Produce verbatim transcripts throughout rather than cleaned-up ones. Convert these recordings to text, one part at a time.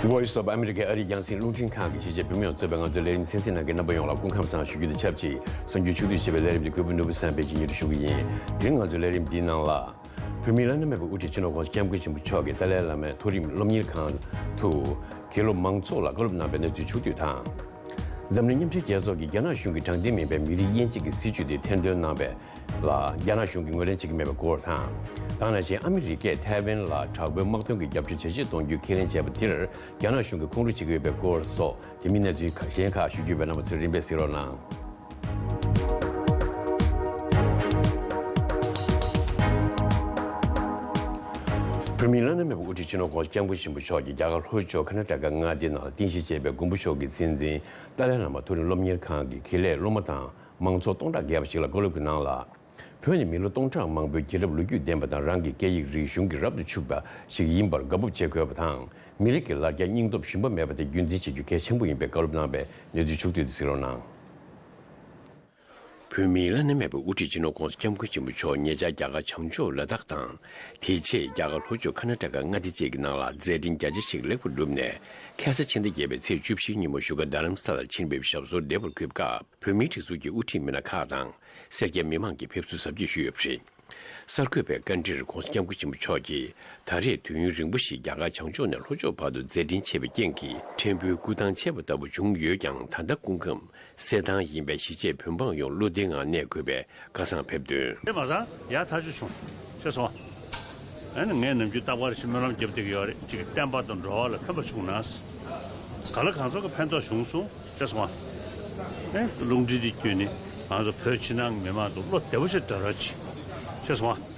Voice of America ཨ་རིའི་རྒྱང་སྲིང་རླུང་འཕྲིན་ཁང་གི་གཞིས་བྱེས་བོད་མི་ཡོངས་གཙོས་པའི་ང་ཚོའི་ལས་རིམ་གསན་གཟིགས་གནང་མཁན་རྣམ་པ་ཡོངས་ལ་སྐུ་ཁམས་བཟང་ཞུ་རྒྱུ་དང་ཆབས་ཅིག་གསར་འགྱུར་ཕྱོགས་བསྡུས་བྱས་པའི་ལས་རིམ་འདི་གུས་པ་ནོར་བུ་བསམ་འཕེལ་གྱིས་སྙན་སྒྲོན་ཞུ་གི་ཡིན། དེ་རིང་ང་ཚོའི་ལས་རིམ་འདིའི་ནང་ལ། བོད་མིའི་བླ་ན་མེད་པའི་དབུ་ཁྲིད་སྤྱི་ནོར་༸གོང་ས་༸སྐྱབས་མགོན་ཆེན་པོ་མཆོག་གིས་ཏཱ་ལའི་བླ་མའི་མཐོ་རིམ་སློབ་གཉེར་ཁང་དུ་དགེ་སློབ་མང་ཚོགས་ལ་བཀའ་སློབ་གནང་བའི་གནས་ཚུལ་ཕྱོགས་བསྡུས་དང་། འཛམ་གླིང་མཉམ་འབྲེལ་རྒྱལ་ཚོགས་ཀྱིས་རྒྱ་ནག་གཞུང་གི་དྲང་བདེན་མིན་པའི་མི་རིགས་དབྱེ་འབྱེད་ཀྱི་སྲིད་བྱུས་དེ་ཐེར་འདོན་གནང་བ་ལ་རྒྱ་ནག་གཞུང་གིས་ངོས་ལེན་བྱེད་ཀྱི་མེད་པའི་སྐོར་དང་། དེ་ནང་བཞིན་ཨ་མི་རི་ཀས་ཐའེ་ཝན་ལ་དྲག་པོའི་དམག་དོན་གྱི་རྒྱབ་སྐྱོར་ཇེ་ཆེར་གཏོང་རྒྱུའི་ཁས་ལེན་བྱས་པ་དེར་རྒྱ་ནག་གཞུང་གིས་ཁོང་ཁྲོ་བྱེད་ཀྱི་ཡོད་པའི་སྐོར་སོགས། དེ་མིན་གནས་ཚུལ་ཁག་གཞན་ཁག་ཞུ་རྒྱུ་ཡོད་པས་རྣམ་པ་ཚོས་རིམ་པས་གཟིགས་རོགས་གནང་། བོད་མིའི་བླ་ན་མེད་པའི་དབུ་ཁྲིད་སྤྱི་ནོར་༸གོང་ས་༸སྐྱབས་མགོན་ཆེན་པོ་མཆོག་གིས་རྒྱ་གར་ལྷོ་ཕྱོགས་ཀར་ནཱ་ཊ་ཀ་མངའ་སྡེའི་ནང་ལ་རྟེན་གཞི་བྱས་པའི་མགོན་པོ་མཆོག་གི་མཚན་འཛིན་ཏཱ་ལའི་བླ་མ་མཐོ་རིམ་སློབ་གཉེར་ཁང་གི་དགེ་ལས་སློབ་མ་དང་མང་ཚོགས་སྟོང་ཕྲག་བརྒལ་བ་ཞིག་ལ་བཀའ་སློབ་ཀྱི་ནང་ལ། བོད་ནི་མི་ལོ་སྟོང་ཕྲག་མང་པོའི་རྒྱལ་རབས་ལོ་རྒྱུས་ལྡན་པ་དང་རང་གི་སྐད་ཡིག་རིག་གཞུང་གི་རབ་ཏུ་ཕྱུག་པ་ཞིག་ཡིན་པར་དགའ་སྤོབས་བྱེད་དགོས་པ་དང་། མི་རིགས་ཀྱི་ལ་རྒྱ་སྙིང་སྟོབས་ཞུམ་པ་མེད་པ་དེ་རྒྱུན་འཛིན་བྱེད་རྒྱུ་གལ་ཆེན་པོ་ཡིན་པའི་བཀའ་སློབ་གནང་བའི་གནས་ཚུལ་ཕྱོགས་བསྡུས་དེ་གཟིགས་རོགས་གནང་། བོད་མིའི་བླ་ན་མེད་པའི་དབུ་ཁྲིད་སྤྱི་ནོར་༸གོང་ས་༸སྐྱབས་མགོན་ཆེན་པོ་མཆོག་ཉེ་ཆར་རྒྱ་གར་བྱང་ཕྱོགས་ལ་དྭགས་དང་། དེའི་ཆེད་རྒྱ་གར་ལྷོ་ཕྱོགས་ཀར་ནཱ་ཊ་ཀ་མངའ་སྡེ་བཅས་ཀྱི་ནང་ལ་མཛད་འཕྲིན་རྒྱ་ཆེ་ཞིག་ལེགས་པར་བསྒྲུབས་ནས། ཁ་སང་ཕྱི་ཟླ་བརྒྱད་པའི་ཚེས་བཅུ་བཞིའི་ཉིན་མོ་བཞུགས་སྒར་རྡ་རམ་ས་ལར་ཕྱིན་པའི་ཞབས་སོར་བདེ་བར་གོམས་སྐབས། བོད་མིའི་སྒྲིག་འཛུགས་ཀྱི་དབུ་ཁྲིད་མི་སྣ་ཁག་དང་། སེར་སྐྱ་མི་མང་གིས་ཕེབས་བསུ་གཟབ་རྒྱས་ཞུས་ཡོད་པ་རེད། གསར་འགོད་པའི་བཀའ་འདྲིར་༸གོང་ས་༸སྐྱབས་མགོན་ཆེན་པོ་མཆོག་གིས་ད་རེས་དུས་ཡུན་རིང་པོ་ཞིག་རྒྱ་གར་བྱང་ཕྱོགས་ནས་ལྷོ་ཕྱོགས་བར་དུ་མཛད་འཕྲིན་ཆེ་བའི་རྐྱེན་གྱིས་ཕྲན་བུའི་སྐུ་ཐང་ཆད་པ་ལྟ་བུ་བྱུང་ཡོད་ཀྱང་། ད་ལྟ་སྐུ་ཁམས་གསལ་ཐང་ཡིན་པས་གཞིས་བྱེས་བོད་འབངས་ཡོངས་བློ་བདེའི་ངང་གནས་དགོས་པའི་བཀའ་བཟང་ཕེབས་དོན། དེ་མ་ཚང་ཡར་ཐག་ཆོད་བྱུང་། ཤེས་སོང་ཨ། ཨ་ནི་ངས་ནམ་རྒྱུན་རྟག་པར་ཞིག་སྨོན་ལམ་བརྒྱབ་བསྡད་ཀྱི་ཡོད་རེད། ཅིག་བསྟན་པ་དང་འགྲོ་བ་ལ་ཕན་པ་བྱུང་ན། གང་ལ་གང་འཚམ་གྱི་ཕན་ཐོགས་བྱུང་སོང་། ཤེས་སོང་ཨ། ཨེ་རླུང་འཕྲིན་འདི་བརྒྱུད་ནས་ང་ཚོ་བོད་ཕྱི་ནང་མི་མང་ཚོ་བློ་བདེ་པོ་ཞིག་སྒྲིལ་རོགས་གྱིས། ཤེས་སོང་ཨ།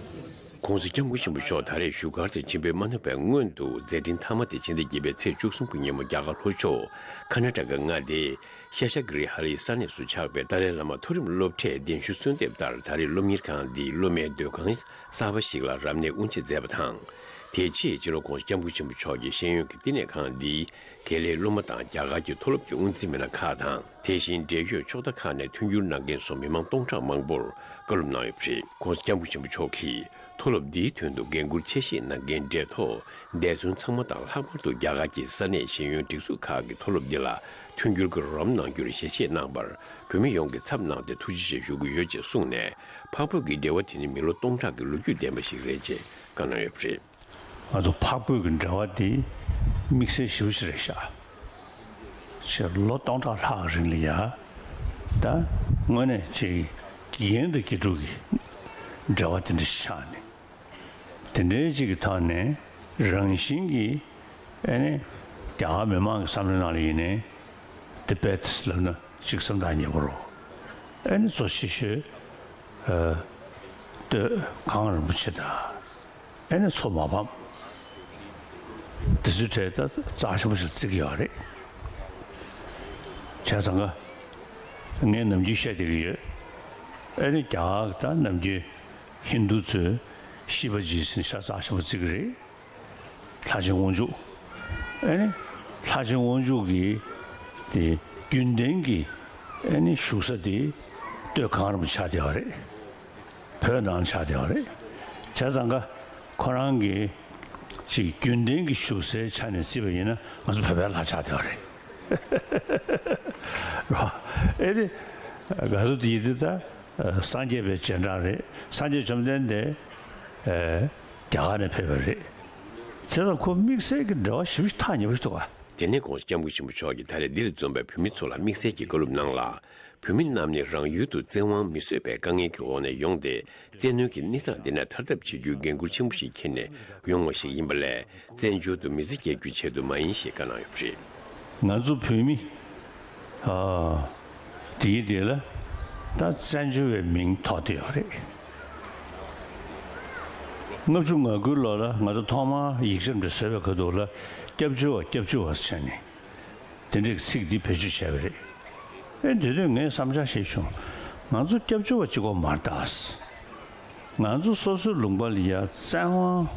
༸གོང་ས་༸སྐྱབས་མགོན་ཆེན་པོ་མཆོག་ད་རེས་བཞུགས་སྒར་དུ་ཕྱིན་པའི་མ་ཐག་པའི་སྔོན་དུ་མཛད་འཕྲིན་མཐའ་མ་དེ་ཕྱི་ཟླ་བརྒྱད་པའི་ཚེས་བཅུ་གསུམ་གྱི་ཉིན་མོ་རྒྱ་གར་ལྷོ་ཕྱོགས་ཀར་ནཱ་ཊ་ཀ་མངའ་སྡེའི་ཤེ་ཤ་གི་རི་ཧ་ལིའི་ས་གནས་སུ་ཆགས་པའི་ཏཱ་ལའི་བླ་མ་མཐོ་རིམ་སློབ་གྲྭའི་གདན་ཞུ་གསོལ་འདེབས་ལྟར། ད་རེས་སློབ་གཉེར་ཁང་འདིའི་སློབ་མའི་སྡོད་ཁང་གསར་པ་ཞིག་ལ་རབ་གནས་དབུ་འབྱེད་མཛད་པ་དང་། དེའི་ཆེད་སྤྱི་ནོར་༸གོང་ས་༸སྐྱབས་མགོན་ཆེན་པོ་མཆོག་གིས་ཤེས་ཡོན་གྱི་བསྟི་གནས་ཁང་འདིའི་དགེ་ལས་སློབ་མ་དང་རྒྱ་གར་གྱི་མཐོ་སློབ་ཀྱི་དབུ་འཛིན་མི་སྣ་ཁག་དང་། དེ་བཞིན་འབྲེལ་ཡོད་ཕྱོགས་མཐའ་ཁག་ནས་མཐུན་འགྱུར་གནང་མཁན་སོགས་མི་མང་སྟོང་ཕྲག་མང་པོར་བཀའ་སློབ་གནང་ཡོད་པ་རེད། ༸གོང་ས་༸སྐྱབས་མགོན་ཆེན་པོ་མཆོག་གིས་མཐོ་སློབ་འདིའི་དོན་དུ་འགན་འཁུར་ཆེ་བཞེས་གནང་མཁན་འབྲེལ་ཐོགས་འདས་ཚུན་ཚང་མ་དང་། ལྷག་པར་དུ་རྒྱ་གར་གྱི་ས་གནས་ཤེས་ཡོན་སྒྲིག་འཛུགས་ཁག་གི་མཐོ་སློབ་འདི་ལ་མཐུན་འགྱུར་གྱི་རོགས་རམ་གནང་རྒྱུར་ཞལ་བཞེས་གནང་བར་བོད་མི་ཡོངས་ཀྱི་ཚབ་གནང་སྟེ་ཐུགས་རྗེ་ཆེ་ཞུ་གི་ཡོད་ཅེས་གསུངས་ནས། འཕགས་བོད་ཀྱི་འབྲེལ་བ་དེ་ནི་མི་ལོ་སྟོང་ཕྲག་གི་ལོ་རྒྱུས་ལྡན་པ་ཞིག་རེད་ཅེས་བཀའ་གནང་ཡོད་པ་རེད། ང་ཚོ་འཕགས་བོད་ཀྱི་འབྲེལ་བ་དེ་དམིགས་བསལ་ཞེ་པོ་ཞིག་རེད་ཤག་ཅེས་ལོ་སྟོང་ཕྲག་ལྷག་རིང་ལ་ཡ། ད་དངོས་གནས་ཅིག་དགེ་རྒན་དང་དགེ་ཕྲུག་གི་འབྲེལ་བ་དེ་འདྲ་ཞིག་ཆགས་ནས། དེ་འདྲའི་ཅིག་གི་ཐོག་ནས་རང་བཞིན་གྱིས་ཨ་ནི་རྒྱ་གར་མི་མང་གི་བསམ་བློའི་ནང་ལ་ཡིན་ནའི། ཏི་བེད་ལབ་ན་ཅིག་སེམས་ཐག་ཉེ་པོ་རེད། ཨ་ནི་གཙོ་ཆེ་ཤོས་ཨ་སྟོད་གངས་རིན་པོ་ཆེ་དང་། ཨ་ནི་མཚོ་མ་ཕམ། དེ་ཚོའི་གྲས་ད་རྩ་ཆེན་པོ་ཞིག་བརྩི་གི་ཡོད་རེད། བྱས་ཙང་ཀ་ངས་ནམ་རྒྱུན་བཤད་བསྡད་ཀྱི་ཡོད། ཨ་ནི་རྒྱ་གར་ད་ནམ་རྒྱུན་ཧིན་རྡུ་ཚོས་ཤི་བ་ཇི་ཟེར་ནས་ཤ་རྩ་ཆེན་པོ་བརྩི་གི་རེད། ལྷ་ཆེན་དབང་ཕྱུག་ཨ་ནི་ལྷ་ཆེན་དབང་ཕྱུག་གི་དེ་རྒྱུན་ལྡན་གྱི་ཨ་ནི་བཞུགས་ས་དེ་སྟོད་གངས་རིན་པོ་ཆེ་ཆགས་བསྡད་པ་རེད། བོད་ནང་ཆགས་བསྡད་པ་རེད། བྱས་ཙང་ཀ་ཁོ་རང་གི་ཅིག་རྒྱུན་ལྡན་གྱི་བཞུགས་སའི་ཆ་ནས་བརྩིས་པ་ཡིན་ན་ང་ཚོ་བོད་པའི་ལྷ་ཆགས་བསྡད་པ་རེད། རོ། ཨེ་དེ་ང་ཚོ་དེ་ཡིན་དུས་ད་སངས་རྒྱས་པའི་རྗེས་འབྲང་རེད། སངས་རྒྱས་བཅོམ་ལྡན་འདས་རྒྱ་གར་ནས་ཕེབས་པ་རེད། བྱས་ཙང་ཁོ་དམིགས་བསལ་གྱི་འབྲེལ་བ་ཞེ་པོ་ཅིག་ཐག་ཉེ་པོ་ཞིག་འདུག་ག་དེ་ནས་༸གོང་ས་༸སྐྱབས་མགོན་ཆེན་པོ་མཆོག་གིས་ད་རེས་འདིར་འཛོམས་པའི་བོད་མི་ཚོ་ལ་དམིགས་བསལ་གྱི་བཀའ་སློབ་གནང་ལ། བོད་མི་རྣམས་ནི་རང་ཡུལ་དུ་བཙན་དབང་མི་བཟོད་པའི་དཀའ་ངལ་གྱི་འོག་ནས་ཡོང་སྟེ། བཙན་གནོན་གྱི་གནས་སྟངས་འདི་ནས་ཐར་ཐབས་བྱེད་རྒྱུའི་འགན་འཁུར་ཆེན་པོ་ཞིག་འཁྱེར་ནས་ཡོང་བ་ཞིག་ཡིན་པ་ལས། བཙན་བྱོལ་དུ་མི་ཚེ་སྐྱེལ་རྒྱུའི་ཆེད་དུ་མ་ཡིན་ཞེས་བཀའ་གནང་ཡོད་པ་རེད། ང་ཚོ་བོད་མི་ཨ་དེ་ཡི་དེ་ལ་ད་བཙན་བྱོལ་བའི་མིང་ཐོགས་བསྡད་ཡོད་རེད། ལྔ་བཅུ་ང་དགུའི་ལོ་ལ་ང་ཚོ་ཐོག་མར་ཡིག་ཆ་འདྲ་བཟོས་པའི་ཁ་ཐུག་ལ་སྐྱབས་བཅོལ་བ་སྐྱབས་བཅོལ་བ་ཟེར་ནས་དེ་འདྲའི་ཚིག་འདི་བེད་སྤྱོད་བྱས་པ་རེད། ཨེ་དེ་དུས་ངས་བསམ་འཆར་ཞིག་བྱུང་། ང་ཚོ་སྐྱབས་བཅོལ་བ་གཅིག་པོ་མ་རེད་ད། ང་ཚོ་སོ་སོའི་ལུང་པ་ལ་ཡ་བཙན་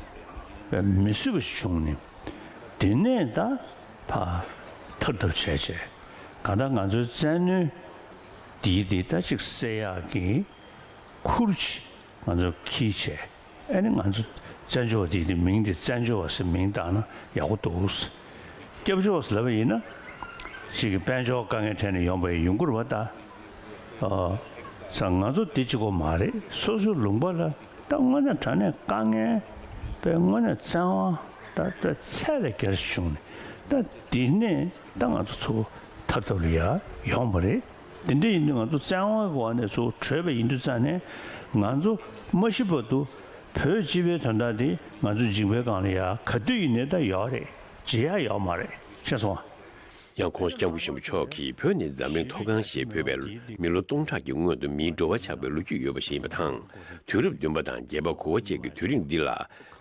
དབང་མི་བཟོད་པ་ཞིག་བྱུང་ནས། དེ་ནས་ད་ཕར་ཐར་ཐབས་བྱས་བྱས། གང་ལྟར་ང་ཚོའི་བཙན་གནོན་འདིའི་དེ་ད་ཅིག་སེལ་ཡག་གི་ཁུར་ཅིག་ང་ཚོ་འཁྱེར་བྱས། ཨ་ནི་ང་ཚོ་བཙན་བྱོལ་བ་དེ་དེ་མིང་དེ་བཙན་བྱོལ་བ་ཟེར་མིང་བཏགས་ན་ཡག་པོ་འདུག་སྐྱབས་བཅོལ་ཟེར་ལབ་པ་ཡིན་ན། ཅིག་གི་དཔལ་འབྱོར་དཀའ་ངལ་འཕྲད་ནས་ཡོང་པ་ཡིན་ཡོང་གི་རེད་པ་ད། ཨ། ས་ང་ཚོ་འདི་གཅིག་པོ་མ་རེད། སོ་སོའི་ལུང་པ་ལ་ད་དངོས་གནས་དྲང་གནས་དཀའ་ངལ་པའི་དངོས་གནས་བཙན་དབང་ད་ད་ཚད་ལས་བརྒལ་བྱུང་ནས་ད་འདི་ནས་ད་ང་ཚོ་ཚུར་ཐར་ཐབས་ལ་ཡ་ཡོང་པ་རེད། དེ་འདྲ་ཡིན་དུས་ང་ཚོ་བཙན་དབང་གི་འོག་ནས་ཚུར་བྲོས་པ་ཡིན་དུས་ཙང་ནས་ང་ཚོ་མ་ཤི་བར་དུ་བོད་སྤྱི་པའི་དོན་དག་འདི་ང་ཚོ་མཇིང་པའི་སྒང་ལ་ཡ་ག་དུས་ཡིན་ནའི་ད་ཡོད་རེད། བརྗེད་ཡ་ཡོད་མ་རེད། ཤེས་སོང་ཨ། ཡང་༸གོང་ས་༸སྐྱབས་མགོན་ཆེན་པོ་མཆོག་གིས་བོད་ནི་འཛམ་གླིང་མཐོ་སྒང་ཞེས་འབོད་པའི་མི་ལོ་སྟོང་ཕྲག་གི་སྔོན་དུ་མིའི་འགྲོ་བ་ཆགས་པའི་ལོ་རྒྱུས་ཡོད་པ་ཞིག་ཡིན་པ་དང་། དུས་རབས་བདུན་པ་དང་བརྒྱད་པ་གོ་བ་བཅས་ཀྱི་དུས་རིང་འདི་ལ།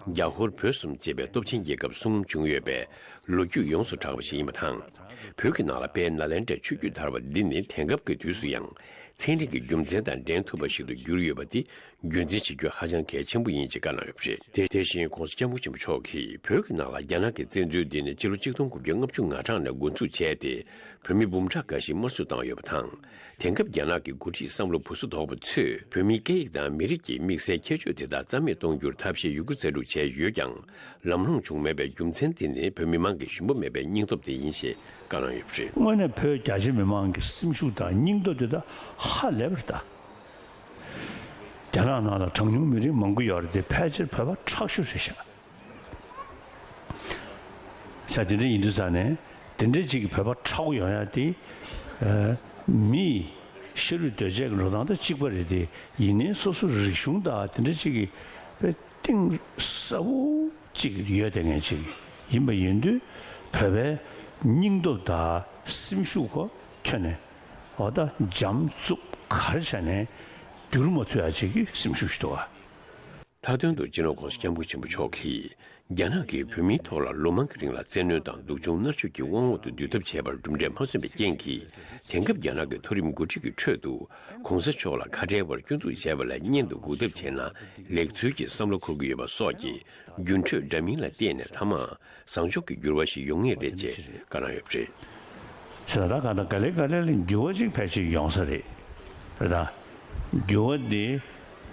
རྒྱ་ཧོར་བོད་གསུམ་ཅེས་པའི་སྟོབས་ཆེན་རྒྱལ་ཁབ་གསུམ་བྱུང་ཡོད་པས་ལོ་རྒྱུས་ཡོངས་སུ་གྲགས་པ་ཞིག་ཡིན་པ་དང་། བོད་ཀྱི་ནང་ལ་དཔལ་ནཱ་ལེནྡྲའི་ཆོས་བརྒྱུད་དར་བ་འདི་ནི་དེང་སྐབས་ཀྱི་དུས་སུ་ཡང་ཚན་རིག་གི་རྒྱུ་མཚན་དང་འགྲན་ཐུབ་པ་ཞིག་ཏུ་གྱུར་ཡོད་པ་དེ་རྒྱུན་འཛིན་བྱེད་རྒྱུ་ཧ་ཅང་གལ་ཆེན་པོ་ཡིན་ཅེས་བཀའ་གནང་ཡོད་པ་རེད། དེ་དེ་བཞིན་༸གོང་ས་༸སྐྱབས་མགོན་ཆེན་པོ་མཆོག་གིས་བོད་ཀྱི་ནང་ལ་རྒྱ་ནག་གི་བཙན་འཛུལ་འདི་ནི་སྤྱི་ལོ་གཅིག་སྟོང་དགུ་བརྒྱ་ལྔ་བཅུ་ང་གྲངས་ནས་འགོ་འཛུགས་བྱས་ཏེ། བོད་མི་འབུམ་ཕྲག་འགའ་ཞིག་དམར་གསོད་བཏང་ཡོད་པ་དང་། དེང་སྐབས་རྒྱ་ནག་གི་འགོ་ཁྲིད་བསམ་བློ་བུ་གསོ་དོག་པ་ཚོས་བོད་མིའི་སྐད་ཡིག་དང་མི་རིགས་ཀྱི་དམིགས་བསལ་ཁྱད་ཆོས་དེ་དག་རྩ་མེད་གཏོང་རྒྱུར་ཐབས་ཤེས་ཡོད་རྒུ་རྩལ་སྤྲུགས་བྱས་ཡོད་ཀྱང་། ལམ་ལྷོང་བྱུང་མེད་པའི་རྒྱུ་མཚན་དེ་ནི་བོད་མི་མང་གི་ཞུམ་པ་མེད་པའི་སྙིང་སྟོབས་དེ་ཡིན་ཞེས་བཀའ་གནང་ཡོད་པ་རེད། དངོས་གནས་བོད་རྒྱ་ཆེ་མི་མང་གི་སེམས་ཤུགས་དང་སྙིང་སྟོབས་དེ་དག་ཧ་ལས་པ་རེད་ད། རྒྱ་ནག་ནང་ལ་གྲངས་ཉུང་མི་རིགས་མང་པོ་ཡོད་རེད་དེ་ཕལ་ཆེར་བོད་པ་ཁྲག་ཤུགས་རེད་ཤག་ས་དེ་འདྲ་ཡིན་དུས་ཙང་ནས་དེ་འདྲ་ཅིག་གི་བོད་པ་ཁྲག་པོ་ཡོང་ཡ་དེ། ཨ། མིའི་ཤ་རུས་གདོས་བཅས་ཀྱི་འགྲོ་སྟངས་དང་གཅིག་པ་རེད་དེ། ཡིན་ནའི་སོ་སོ་རིག་གཞུང་དང་དེ་འདྲ་ཅིག་གི་དཔེ་གཏིང་ཟབ་པོ་ཅིག་ཡོད་དེ་ངེས་ཅིག་ཡིན་པ་ཡིན་དུས། བོད་པའི་སྙིང་སྟོབས་དང་སེམས་ཤུགས་ཁོ་ཁྱོན་ནས་འོ་ད་འཇམ་རྩུབ་ག་རེ་བྱས་ནས་བསྒྱུར་མ་ཐུབ་ཡ་ཅིག་གི་སེམས་ཤུགས་ཤིག་འདུག་ག་མཐའ་དོན་དུ་སྤྱི་ནོར་༸གོང་ས་༸སྐྱབས་མགོན་ཆེན་པོ་མཆོག་གིས་རྒྱ་ནག་གིས་བོད་མིའི་ཐོག་ལ་ལོ་མང་གི་རིང་ལ་བཙན་གནོན་དང་སྡུག་སྦྱོང་མནར་གཅོད་ཀྱི་དབང་འོག་ཏུ་བསྡུ་ཐབས་བྱས་པར་གྲུབ་འབྲས་མ་སོན་པའི་རྐྱེན་གྱིས། དེང་སྐབས་རྒྱ་ནག་གི་མཐོ་རིམ་འགོ་ཁྲིད་ཀྱི་ཁྲོད་དུ་༸གོང་ས་མཆོག་ལ་ཁ་བྲལ་བར་སྐྱོན་འཛུགས་བྱས་པ་ལས་སྔོན་དུ་འགོག་ཐབས་བྱས་ན་ལེགས་ཚུལ་གྱི་བསམ་བློ་འཁོར་གྱི་ཡོད་པ་སོགས་ཀྱི་རྒྱུན་འཕྲོད་འདྲ་མིན་ལ་བརྟེན་ནས་མཐའ་མ། བཟང་ཕྱོགས་ཀྱི་འགྱུར་བ་ཞིག་ཡོང་ངེས་རེད་ཅེས་བཀའ་གནང་ཡོད་པ་རེད། ཟེར་ན་ད་ག་ད་ག་ལེ་ག་ལེ་ལ་འགྱུར་བ་ཅིག་ཕལ་ཆེར་ཡོང་ས་རེད། རེད་ད། འགྱུར་བ་འདི་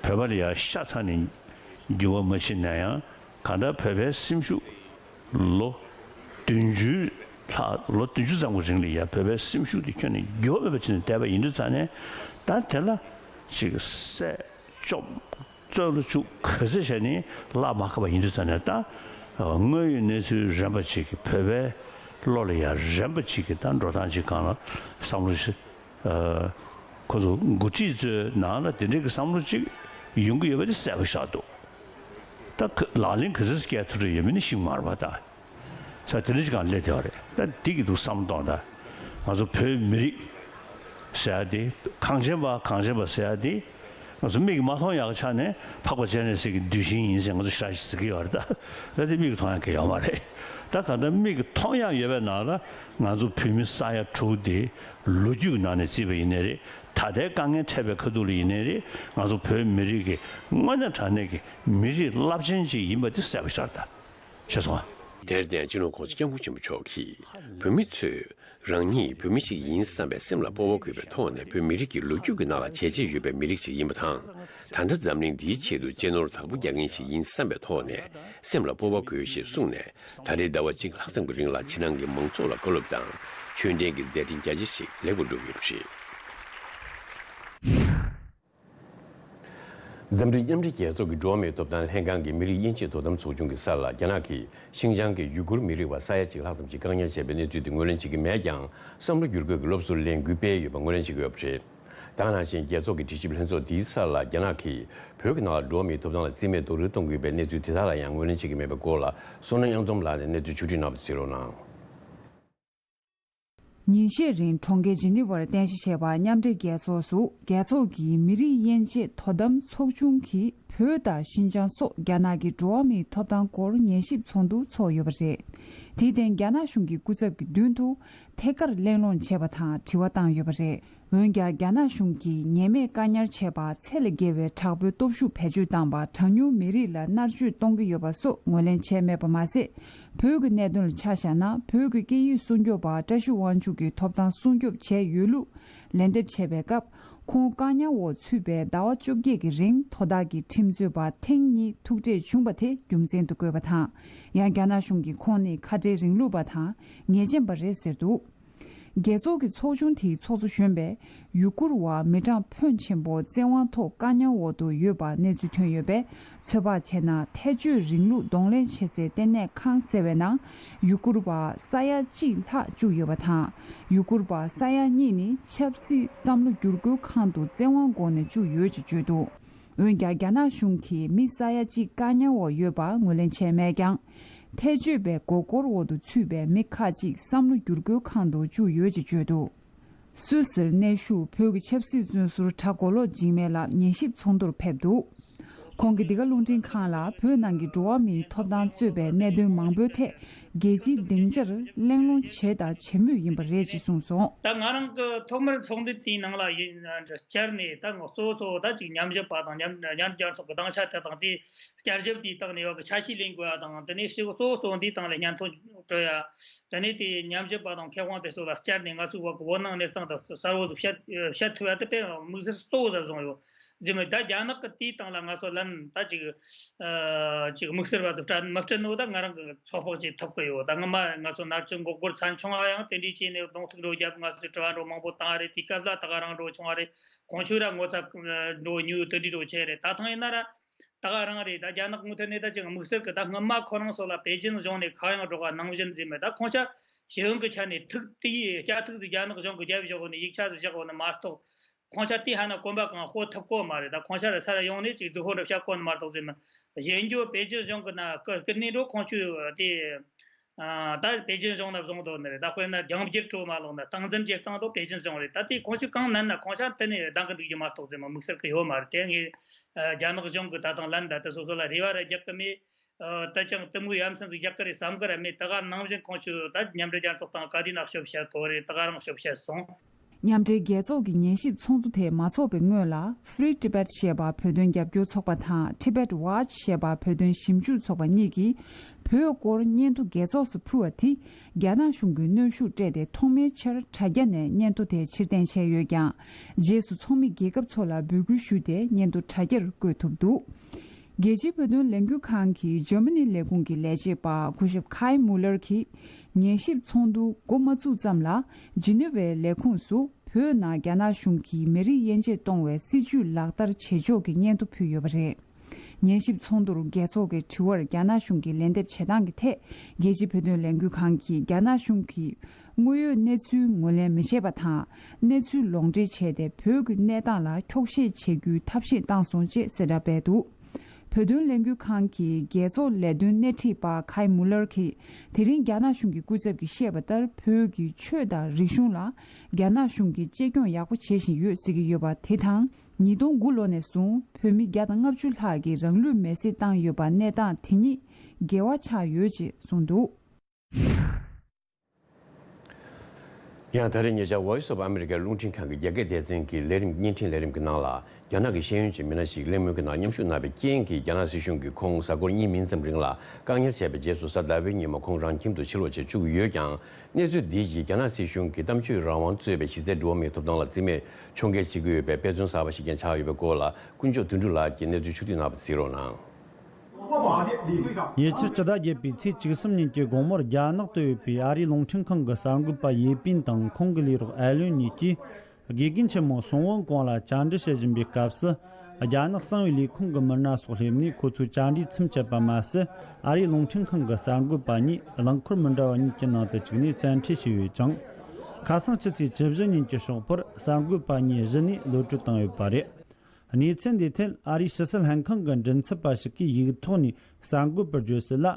བོད་པ་ལ་ཡང་ཤ་ཚ་ནས་འགྱུར་བ་མ་ཕྱིན་ན་ཡང་གང་ལྟར་བོད་པའི་སེམས་ཤུགས་ལོ་བདུན་ཅུ་ལྷག་ལོ་བདུན་ཅུ་ཙམ་གྱི་རིང་ལ་ཡང་བོད་པའི་སེམས་ཤུགས་འདི་ཁྱོན་ནས་འགྱུར་བ་མེད་པ་བྱས་ནས་བསྡད་པ་ཡིན་དུས་ཙང་ནས་ད་དེ་ལ་ཅིག་སྲས་སྐྱོབ། རྩོད་ལ་བཅུག་ག་ཚོད་བྱས་ནས་བརླག་མ་ཁ་བ་ཡིན་དུས་ཙང་ནས་ད། དངོས་ཡོད་གནས་ཚུལ་རན་པ་ཅིག་གི་བོད་པའི་བློ་ལ་ཡང་རན་པ་ཅིག་གི་ད་འགྲོ་སྟངས་ཅིག་སྒང་ལ་བསམ་བློ་ཞིག་ཁོ་ཚོ་འགོ་ཁྲིད་ཚོའི་ནང་ལ་དེ་འདྲའི་གི་བསམ་བློ་ཅིག་ཡོང་གི་ཡོད་པ་དེ་གསལ་པོ་ཞིག་འདུག་ད་ཁ་ལག་ལེན་ག་ཚོད་སྐྱེལ་ཐུབ་རེ་ཡོད་མེད་ནི་ཤེས་མ་རེད་པ་ད། ས་དེ་འདྲ་ཅིག་སྒང་སླེབས་བསྡད་པ་རེད། ད་འདི་གི་འདུག་བསམ་བློ་གཏོང་ད། ང་ཚོ་བོད་མི་རིགས་ཟེར་ཡ་དེ་གངས་ཅན་པ་གངས་ཅན་པ་ཟེར་ཡ་དེ། ང་ཚོ་མིག་གིས་མ་མཐོང་ཡག་གི་ཆ་ནས་འཕགས་པ་སྤྱན་རས་གཟིགས་ཀྱི་གདུལ་ཞིང་ཡིན་ཟེར་ང་ཚོ་ཞེ་དྲག་ཅིག་ཟེར་གྱི་ཡོད་རེད་ད། ད་དེ་མིག་གིས་མཐོང་ཡག་གི་ཡོད་མ་རེད། ད་གང་ལྟར་མིག་གིས་མཐོང་ཡག་ཡོད་པའི་ནང་ལ་ང་ཚོ་བོད་མི་ས་ཡ་དྲུག་དེ་ལོ་རྒྱུས་ཀྱི་ནང་ནས་བརྩིས་པ་ཡིན་ནའི་རེད། ད་ལྟའི་དཀའ་ངལ་འཕྲད་པའི་ཁ་ཐུག་ལ་ཡིན་ནའི་རེད། ང་ཚོ་བོད་མི་རིགས་ཀྱི་དངོས་གནས་དྲང་གནས་ཀྱི་མི་རིགས་རླབས་ཆེན་ཅིག་ཡིན་པ་དེ་གསལ་པོ་ཤར་ད། ཤེས་སོང་ཨ། དེར་བརྟེན་སྤྱི་ནོར་༸གོང་ས་༸སྐྱབས་མགོན་ཆེན་པོ་མཆོག་གིས་བོད་མི་ཚོས་རང་ཉིད་བོད་མི་ཞིག་ཡིན་བསམ་པའི་སེམས་ལ་སྤོབས་པ་དགོས་པའི་ཐོག་ནས་བོད་མི་རིགས་ཀྱི་ལོ་རྒྱུས་ཀྱི་ནང་ལ་བྱས་རྗེས་ཡོད་པའི་མི་རིགས་ཤིག་ཡིན་པ་དང་། ད་ལྟ་འཛམ་གླིང་འདིའི་ཆེད་དུ་གཅེས་ནོར་དག་པོ་རྒྱག་མཁན་ཞིག་ཡིན་བསམ་པའི་ཐོག་ནས་སེམས་ལ་སྤོབས་པ་དགོས་ཞེས་གསུངས་ནས། ད་རེས་ཟླ་བ་གཅིག་ལྷག་ཙམ་གྱི་རིང་ལ་ཕྱི་ནང་གི་མང་ཚོགས་ལ་བཀའ་སློབ་དང་ཆོས་འབྲེལ་གྱི་མཛད་འཕྲིན་རྒྱ་ཆེ་ཞིག་ལེགས་པར་གྲུབ་ཡོད་པ་རེད། འཛམ་གླིང་མཉམ་འབྲེལ་རྒྱལ་ཚོགས་ཀྱི་འགྲོ་བ་མིའི་ཐོབ་ཐང་ལྷན་ཁང་གི་མི་རིགས་དབྱེ་འབྱེད་དོ་དམ་ཚོགས་ཆུང་གི་སར་ལ་རྒྱ་ནག་གིས་ཤིན་ཅང་གི་ཡུ་གུར་མི་རིགས་པ་ས་ཡ་གཅིག་ལྷག་ཙམ་ཞིག་བཀག་ཉར་བྱས་པའི་གནས་ཚུལ་དེ་ངོས་ལེན་བྱེད་ཀྱི་མེད་ཀྱང་། བསམ་བློ་བསྒྱུར་བཀོད་ཀྱི་སློབ་གསོར་ལས་འགུལ་སྤེལ་ཡོད་པ་ངོས་ལེན་བྱེད་ཀྱི་ཡོད་པ་རེད། ད་ག་ནང་བཞིན་རྒྱལ་ཚོགས་ཀྱི་དྲི་ཞིབ་ལྷན་ཚོགས་འདིའི་སར་ལ་རྒྱ་ནག་གིས་བོད་ཀྱི་ནང་ལ་འགྲོ་བ་མིའི་ཐོབ་ཐང་ལ་རྩིས་མེད་རྡོག་རོལ་གཏོང་གི་ཡོད་པའི་གནས་ཚུལ་དེ་དག་ལ་ཡང་ངོས་ལེན་བྱེད་ཀྱི་མེད་པའི་སྐོར་ལ་བསོད་ནམས་དབྱངས་འཛོམས་ལགས་ནས་གནས་ཚུལ་ཕྱོགས་སྒྲིག་གནང་བ་གཟིགས་རོགས་གནང་། ཉིན་ཤས་རིང་གྲོང་ཁྱེར་ཇི་ནི་ཝར་རྟེན་གཞི་བྱས་པ་མཉམ་འབྲེལ་རྒྱལ་ཚོགས་སུ་རྒྱལ་ཚོགས་ཀྱི་མི་རིགས་དབྱེ་འབྱེད་དོ་དམ་ཚོགས་ཆུང་གིས་བོད་དང་ཤིན་ཅང་སོགས་རྒྱ་ནག་གི་འགྲོ་བ་མིའི་ཐོབ་ཐང་སྐོར་ཉན་ཞིབ་ཚོགས་འདུ་འཚོགས་ཡོད་པ་རེད། དེའི་སྟེང་རྒྱ་ནག་གཞུང་གི་སྐུ་ཚབ་ཀྱི་མདུན་དུ་ཐད་ཀར་གླེང་སློང་བྱས་པ་དང་དྲི་བ་བཏང་ཡོད་པ་རེད། འོན་ཀྱང་རྒྱ་ནག་གཞུང་གིས་ཉེས་མེད་བཀག་ཉར་བྱས་པ་ཚད་ལས་བརྒལ་བའི་དྲག་པོའི་སྟོབས་ཤུགས་བེད་སྤྱོད་བཏང་པ་གྲངས་ཉུང་མི་རིགས་ལ་མནར་གཅོད་གཏོང་གི་ཡོད་པ་སོགས་ངོས་ལེན་བྱས་མེད་པ་མ་ཟད། བོད་ཀྱི་གནད་དོན་ལ་ཆ་བཞག་ན་བོད་ཀྱི་སྐད་ཡིག་སྲུང་སྐྱོབ་པ་བཀྲ་ཤིས་དབང་ཕྱུག་གི་ཐོབ་ཐང་སྲུང་སྐྱོབ་བྱས་ཡོད་ལུགས་ལན་འདེབས་བྱས་པའི་སྐབས། ཁོང་བཀག་ཉར་འོག་ཚུད་པའི་ཟླ་བ་བཅོ་བརྒྱད་ཀྱི་རིང་དོ་བདག་གིས་ཁྲིམས་རྩོད་པ་ཐེངས་གཉིས་ཐུག་འཕྲད་བྱུང་བ་དེ་རྒྱུ་མཚན་དུ་བཀོད་པ་དང་། ཡང་རྒྱ་ནག་གཞུང་གིས་ཁོང་ནི་ཁ་བྲལ་རིང་ལུགས་པ་དང་ཉེས་ཅན་པ་རེད་ཟེར་འདུག། རྒྱལ་ཚོགས་ཀྱི་ཚོགས་ཆུང་དེའི་ཚོགས་གཙོ་གཞོན་པས། ཡུ་གུར་བ་མི་གྲངས་ཕོན་ཆེན་པོ་བཙན་དབང་ཐོག་བཀག་ཉར་འོག་ཏུ་ཡོད་པ་གནས་ཚུལ་ཐོན་ཡོད་པས། ཚོད་དཔག་བྱས་ན། ཐལ་སྤྱོད་རིང་ལུགས་གདོང་ལེན་བྱེད་སའི་ལྟེ་གནས་ཁང་ཟེར་བའི་ནང་ཡུ་གུར་བ་ས་ཡ་གཅིག་ལྷག་བཅུག་ཡོད་པ་དང་། ཡུ་གུར་བ་ས་ཡ་གཉིས་ནི་ཆབ་སྲིད་བསམ་བློ་བསྒྱུར་བཀོད་ཁང་དུ་བཙན་དབང་སྒོ་ནས་བཅུག་ཡོད་ཅེས་བརྗོད་འདུག། འོན་ཀྱང་། རྒྱ་ནག་གཞུང་གིས་མི་ས་ཡ་གཅིག་བཀག་ཉར་འོག་ཡོད་པ་ངོས་ལེན་བྱས་མེད་ཀྱང་། ཐལ་སྤྱོད་པའི་མགོ་སྐོར་འོག་ཏུ་ཚུད་པའི་མི་ཁག་ཅིག་བསམ་བློ་བསྒྱུར་བཀོད་ཁང་དུ་བཅུག་ཡོད་ཅེས་བརྗོད་འདུག། སུད་སིར་གནས་བཞུགས་བོད་ཀྱི་ཆབ་སྲིད་བཙོན་ཟུར་གྲྭ་མགོ་ལོག་འཇིགས་མེད་ལགས་ཉན་ཞིབ་ཚོགས་འདུར་ཕེབས་འདུག། ཁོང་གིས་འདི་ག་རླུང་འཕྲིན་ཁང་ལ་བོད་ནང་གི་འགྲོ་བ་མིའི་ཐོབ་ཐང་རྩོད་པའི་གནད་དོན་མང་པོའི་ཐད་རྒྱལ་སྤྱིའི་སྡིངས་ཆར་གླེང་སློང་བྱས་དང་བྱེད་མུས་ཡིན་པ་རེད་ཅེས་གསུངས་སོང་། ད་ང་རང་གི་ཐོག་མར་ཚོགས་འདུ་དེའི་ནང་ལ་ཡིན་བཅར་ནས། ད་ང་གཙོ་བོ་གཙོ་བོ་ད་ཅིག་མཉམ་ཞུགས་པ་དང་མཉམ་མཉམ་རྒྱལ་ཚོགས་ཀྱི་སྡིངས་ཆ་དེ་དང་དེའི་བསྐྱར་ཞིབ་དེའི་སྟེང་ནས་ཡོད་ཀྱི་ཆ་ཤས་ལེན་དགོས་ཡ་དང་། དེ་ནས་ཞེ་པོ་གཙོ་བོ་གཙོ་བོ་འདིའི་སྟེང་ལ་སྙན་ཐོ་སྤྲོད་ཡ། དེ་ནས་དེའི་མཉམ་ཞུགས་པ་དང་མཁས་དབང་དེ་ཚོ་ལ་བཅར་ནས་ང་ཚོའི་བོད་ཀྱི་བོད་ནང་གནས་སྟངས་དང་གསལ་བོ་ཟིག་བཤད་བཤད་ཐུབ་ཡ་དེ་དཔེ་དམིགས་བསལ་གཙོ་བོ་ཟིག་བཟུང་ཡོད། རྗེས་མ་ད་རྒྱ་ནག་གི་དེའི་སྟེང་ལ་ང་ཚོ་ལན་ད་ཅིག་ཨ་ཅིག་དམིགས་བསལ་བ་ཚོ་སྤྲད་མི་སྤྲད་ནོ་ད་ང་རང་གི་ཚོད་དཔག་ཅིག་ཐུབ་ཀྱི་ཡོད། ད་སྔོན་མ་ང་ཚོ་མནར་གཅོད་འགོག་རྒོལ་ཚན་ཆུང་ང་ཡང་དེ་འདྲའི་བྱས་ནས་གདོང་ཐུག་འགྲོ་རྒྱབ། ང་ཚོའི་དྲི་བ་འགྲོ་མང་པོ་བཏང་རེད། དེའི་སྐབས་ལ་ད་ག་རང་འགྲོ་ཆུང་བ་རེད། གོང་ཞུ་ར་ངོ་ཚ་འགྲོ་ཉུ་དེ་འདྲའི་འགྲོ་བྱས་རེད། ད་ཐེངས་ཡིན་ན་ར་ད་ག་རང་རེད། ད་རྒྱ་ནག་ངོས་ཐད་ནས་ད་ཅིག་དམིགས་བསལ་གི་ད་སྔོན་མ་ཁོ་རང་ཚོ་ལ་པེ་ཅིན་གཞུང་ནས་ཁ་གཡང་སྒྲོག་ག་ནང་བཞིན་ཟིན་མེད། ད་ཁོང་ཆ་ཞི་ཡོང་གི་ཆ་ནས་ཐུག་དེའི་སྐྱ་ཐུག་ཟིག་རྒྱ་ནག་གཞུང་གི་རྒྱབ་བཞག་གོ་ནས་ཡིག་ཆ་ཟིག་བཞག་གོ་ནས་མ་གཏོགས། ཁོང་ཆ་དེ་ཧ་ན་གོམ་པ་གང་སྤོ་ཐུབ་གོ་མ་རེད། ད་ཁོང་ཆ་ར་ས་ར་ཡོང་ནས་ཅིག་རྫི་ཧོ་འདྲ་བཤད་གོ་ནི་མ་གཏོགས་ཟིན་མེད། གཞན་འགྱོ་པེ་ཅིན་གཞུང་གི་ན་ཀི་ཀི་ནས་འགྲོ་ཁོང་ཆུ་དེ། ཨ་ད་པེ་ཅིན་གཞུང་ན་བཟུང་དོ་ནི་རེད། ད་དཔེར་ན་རྒྱང་བསྒྱུར་སྤྲོ་མ་ལོག་ན་སྟངས་འཛིན་བྱེད་སྟངས་དོ་པེ་ཅིན་གཞུང་རེད། ད་དེ་ཁོང་ཆུ་གང་ནན་ན་ཁོང་ཆ་དེ་ནས་ལྡང་གི་འདུག་རྒྱུ་མ་གཏོགས་ཟེར་མ་དམིགས་བསལ་གི་ཡོད་མ་རེད། དེ་ངས་ཨ་རྒྱ་ནག་གཞུང་གི་ད་དང་ལན་ད་དེ་སོ་སོ་ལ་རེ་བ་ར་རྒྱག་གི་མེད། ཨ་ད་ཅང་དེ་མོའི་ཡ་མཚན་ཟིག་རྒྱག་གི་རེད་བསམ་གི་ར་མེད། ད་ག་ནང་བཞིན་ཁོང་ཆུ་ད་མཉམ་འབྲེལ་རྒྱལ་ཚོགས་དང་ག་དུས་ན་ཤོབ་བཤད་གོ་རེད། ད་ག་རང་ཤོབ་བཤད་སོང་། མཉམ་འབྲེལ་རྒྱལ་ཚོགས་ཀྱི་ཉན་ཞིབ་ཚོགས་འདུ་དེ་མ་འཚོགས་པའི་སྔོན་ལ། Free Tibet ཞེས་པ་བོད་དོན་རྒྱབ་སྐྱོར་ཚོགས་པ་དང་Tibet Watch ཞེས་པ་བོད་དོན་ཞིབ་འཇུག་ཚོགས་པ་གཉིས་ཀྱིས་བོད་སྐོར་སྙན་ཐོ་རྒྱལ་ཚོགས་སུ་ཕུལ་བ་དེ། རྒྱ་ནག་གཞུང་གིས་གནོན་ཤུགས་སྤྲད་དེ་ཐོག་མའི་ཆར་དྲ་རྒྱ་ནས་སྙན་ཐོ་དེ་ཕྱིར་འཐེན་བྱས་ཡོད་ཀྱང་། རྗེས་སུ་ཚོགས་མི་རྒྱལ་ཁབ་ཚོ་ལ་འབོད་སྐུལ་ཞུས་ཏེ་སྙན་ཐོ་དྲ་རྒྱར་བཀོད་ཐུབ་འདུག། རྒྱལ་སྤྱིའི་བོད་དོན་ལས་འགུལ་ཁང་གི་འཇར་མ་ནི་ལས་ཁུངས་ཀྱི་ལས་བྱེད་པ་སྐུ་ཞབས་ཁའི་མུ་ལར་གྱིས། ཉན་ཞིབ་ཚོགས་འདུ་འགོ་མ་བཙུགས་ཙམ་ལ། ཇི་ནི་ཝའི་ལས་ཁུངས་སུ་བོད་ནང་རྒྱ་ནག་གཞུང་གིས་མི་རིགས་དབྱེ་འབྱེད་གཏོང་བའི་སྲིད་བྱུས་ལག་བསྟར་བྱེད་ཕྱོགས་ཀྱི་སྙན་ཐོ་ཕུལ་ཡོད་པ་རེད། ཉན་ཞིབ་ཚོགས་འདུར་རྒྱལ་ཚོགས་ཀྱི་དྲི་བར་རྒྱ་ནག་གཞུང་གིས་ལན་འདེབས་བྱེད་སྟངས་ཀྱི་ཐད། རྒྱལ་སྤྱིའི་བོད་དོན་ལས་འགུལ་ཁང་གིས་རྒྱ་ནག་གཞུང་གིས་དངོས་ཡོད་གནས་ཚུལ་ངོས་ལེན་མི་བྱེད་པ་དང་། གནས་ཚུལ་ལོག་འགྲེལ་བྱས་ཏེ། བོད་ཀྱི་གནས་སྟངས་ལ་འཁྱོག་བཤད་བྱེད་རྒྱུའི་ཐབས་ཤེས་བཏང་སོང་ཅེས་གསལ་བསྒྲགས་སྤེལ་འདུག། བོད་དོན་ལས་འགུལ་ཁང་གི་རྒྱལ་ཚོགས་ལས་དོན་སྣེ་ཁྲིད་པ་ཁའི་མུ་ལར་གྱིས། དེ་རིང་རྒྱ་ནག་གཞུང་གི་སྐུ་ཚབ་ཀྱིས་བཤད་པ་ལྟར། བོད་ཀྱི་ཆོས་དང་རིག་གཞུང་ལ་རྒྱ་ནག་གཞུང་གིས་གཅེས་སྐྱོང་ཡག་པོ་བྱེད་བཞིན་ཡོད་ཟེར་གྱི་ཡོད་པ་དེ་དང་། ཉིས་སྟོང་དགུ་ལོ་ནས་བཟུང་བོད་མི་བརྒྱ་དང་ལྔ་བཅུ་ལྷག་གིས་རང་ལུས་མེར་སྲེག་བཏང་ཡོད་པ་གནས་སྟངས་དེ་ཉིད་འགལ་བ་ཆགས་ཡོད་ཅེས་གསུངས་འདུག། ཡང་ད་རེས་ཉེ་ཆར་Voice of America རླུང་འཕྲིན་ཁང་གི་རྒྱ་སྐད་སྡེ་ཚན་གྱི་ལས་རིམ། བརྙན་འཕྲིན་ལས་རིམ་གྱི་ནང་ལ། རྒྱ་ནག་གི་ཤེས་ཡོན་ཅན་མི་སྣ་ཞིག་གླེང་མོལ་གྱི་ནང་མཉམ་ཞུགས་གནང་བའི་རྐྱེན་གྱིས། རྒྱ་ནག་སྲིད་གཞུང་གིས་ཁོང་གཟའ་འཁོར་གཉིས་མིན་ཙམ་རིང་ལ་བཀག་ཉར་བྱས་པའི་རྗེས་སུ། གཟའ་ཟླ་བའི་ཉིན་མོ་ཁོང་རང་ཁྱིམ་དུ་ཕྱིར་ལོག་བྱས་བཅུག་ཡོད་ཀྱང་། གནས་ཚུལ་འདི་ཡིས་རྒྱ་ནག་སྲིད་གཞུང་གིས་གཏམ་བརྗོད་རང་དབང་གཙོས་པའི་གཞི་རྩའི་འགྲོ་བ་མིའི་ཐོབ་ཐང་ལ་བརྩི་མེད་ཕྱོགས་འགལ་བྱེད་ཀྱི་ཡོད་པའི་དཔེ་མཚོན་གསར་པ་ཞིག་ཀྱང་ཆགས་ཡོད་པའི་སྐོར་ལ། ཀུན་མཆོག་དོན་གྲུབ་ལགས་ཀྱིས་གནས་ཚུལ་ཕྱོགས་བསྡུས་གནང་བ་གཟིགས་རོགས་གནང་། ཉེ་ཆར་སྤྱི་ཟླ་བརྒྱད་པའི་ཚེས་བཅུ་གསུམ་ཉིན་གྱི་དགོང་མོར། རྒྱ་ནག་ཏུ་ཡོད་པའི་ཨ་རིའི་རླུང་འཕྲིན་ཁང་གི་གསར་འགོད་པ་ཡེ་པིན་དང་ཁོང་གི་ལས་རོགས་ཨེ་ལོན་གཉིས་ཀྱིས། དགེ་རྒན་ཆེན་མོ་སུང་ཝུན་ཀོང་ལ་བཅར་འདྲི་བྱེད་བཞིན་པའི་སྐབས་སུ། རྒྱ་ནག་གསང་བའི་ལས་ཁུངས་ཀྱི་མི་སྣ་སོགས་སླེབས་ནས། ཁོ་ཚོའི་བཅར་འདྲིའི་མཚམས་ཆད་པ་མ་ཟད། ཨ་རིའི་རླུང་འཕྲིན་ཁང་གི་གསར་འགོད་པ་གཉིས་རླངས་འཁོར་མི་འདྲ་བ་གཉིས་ཀྱི་ནང་དུ་བཅུག་ནས་བཙན་ཁྲིད་བྱས་ཡོད་ཅིང་། ཁ་སང་ཕྱི་ཚེས་བཅུ་བཞི་ཉིན་གྱི་ཞོགས་པར་གསར་འགོད་པ་གཉིས་གཞི་ནས་གློད་གྲོལ་བཏང་ཡོད་པ་རེད། གནས་ཚུལ་འདིའི་ཐད། ཨ་རིའི་ཕྱི་སྲིད་ལྷན་ཁང་གི་མགྲིན་ཚབ་པ་ཞིག་གིས་ཡིག་ཐོག་ནས་གསར་འགོད་པར་བརྗོད་གསལ་ལ།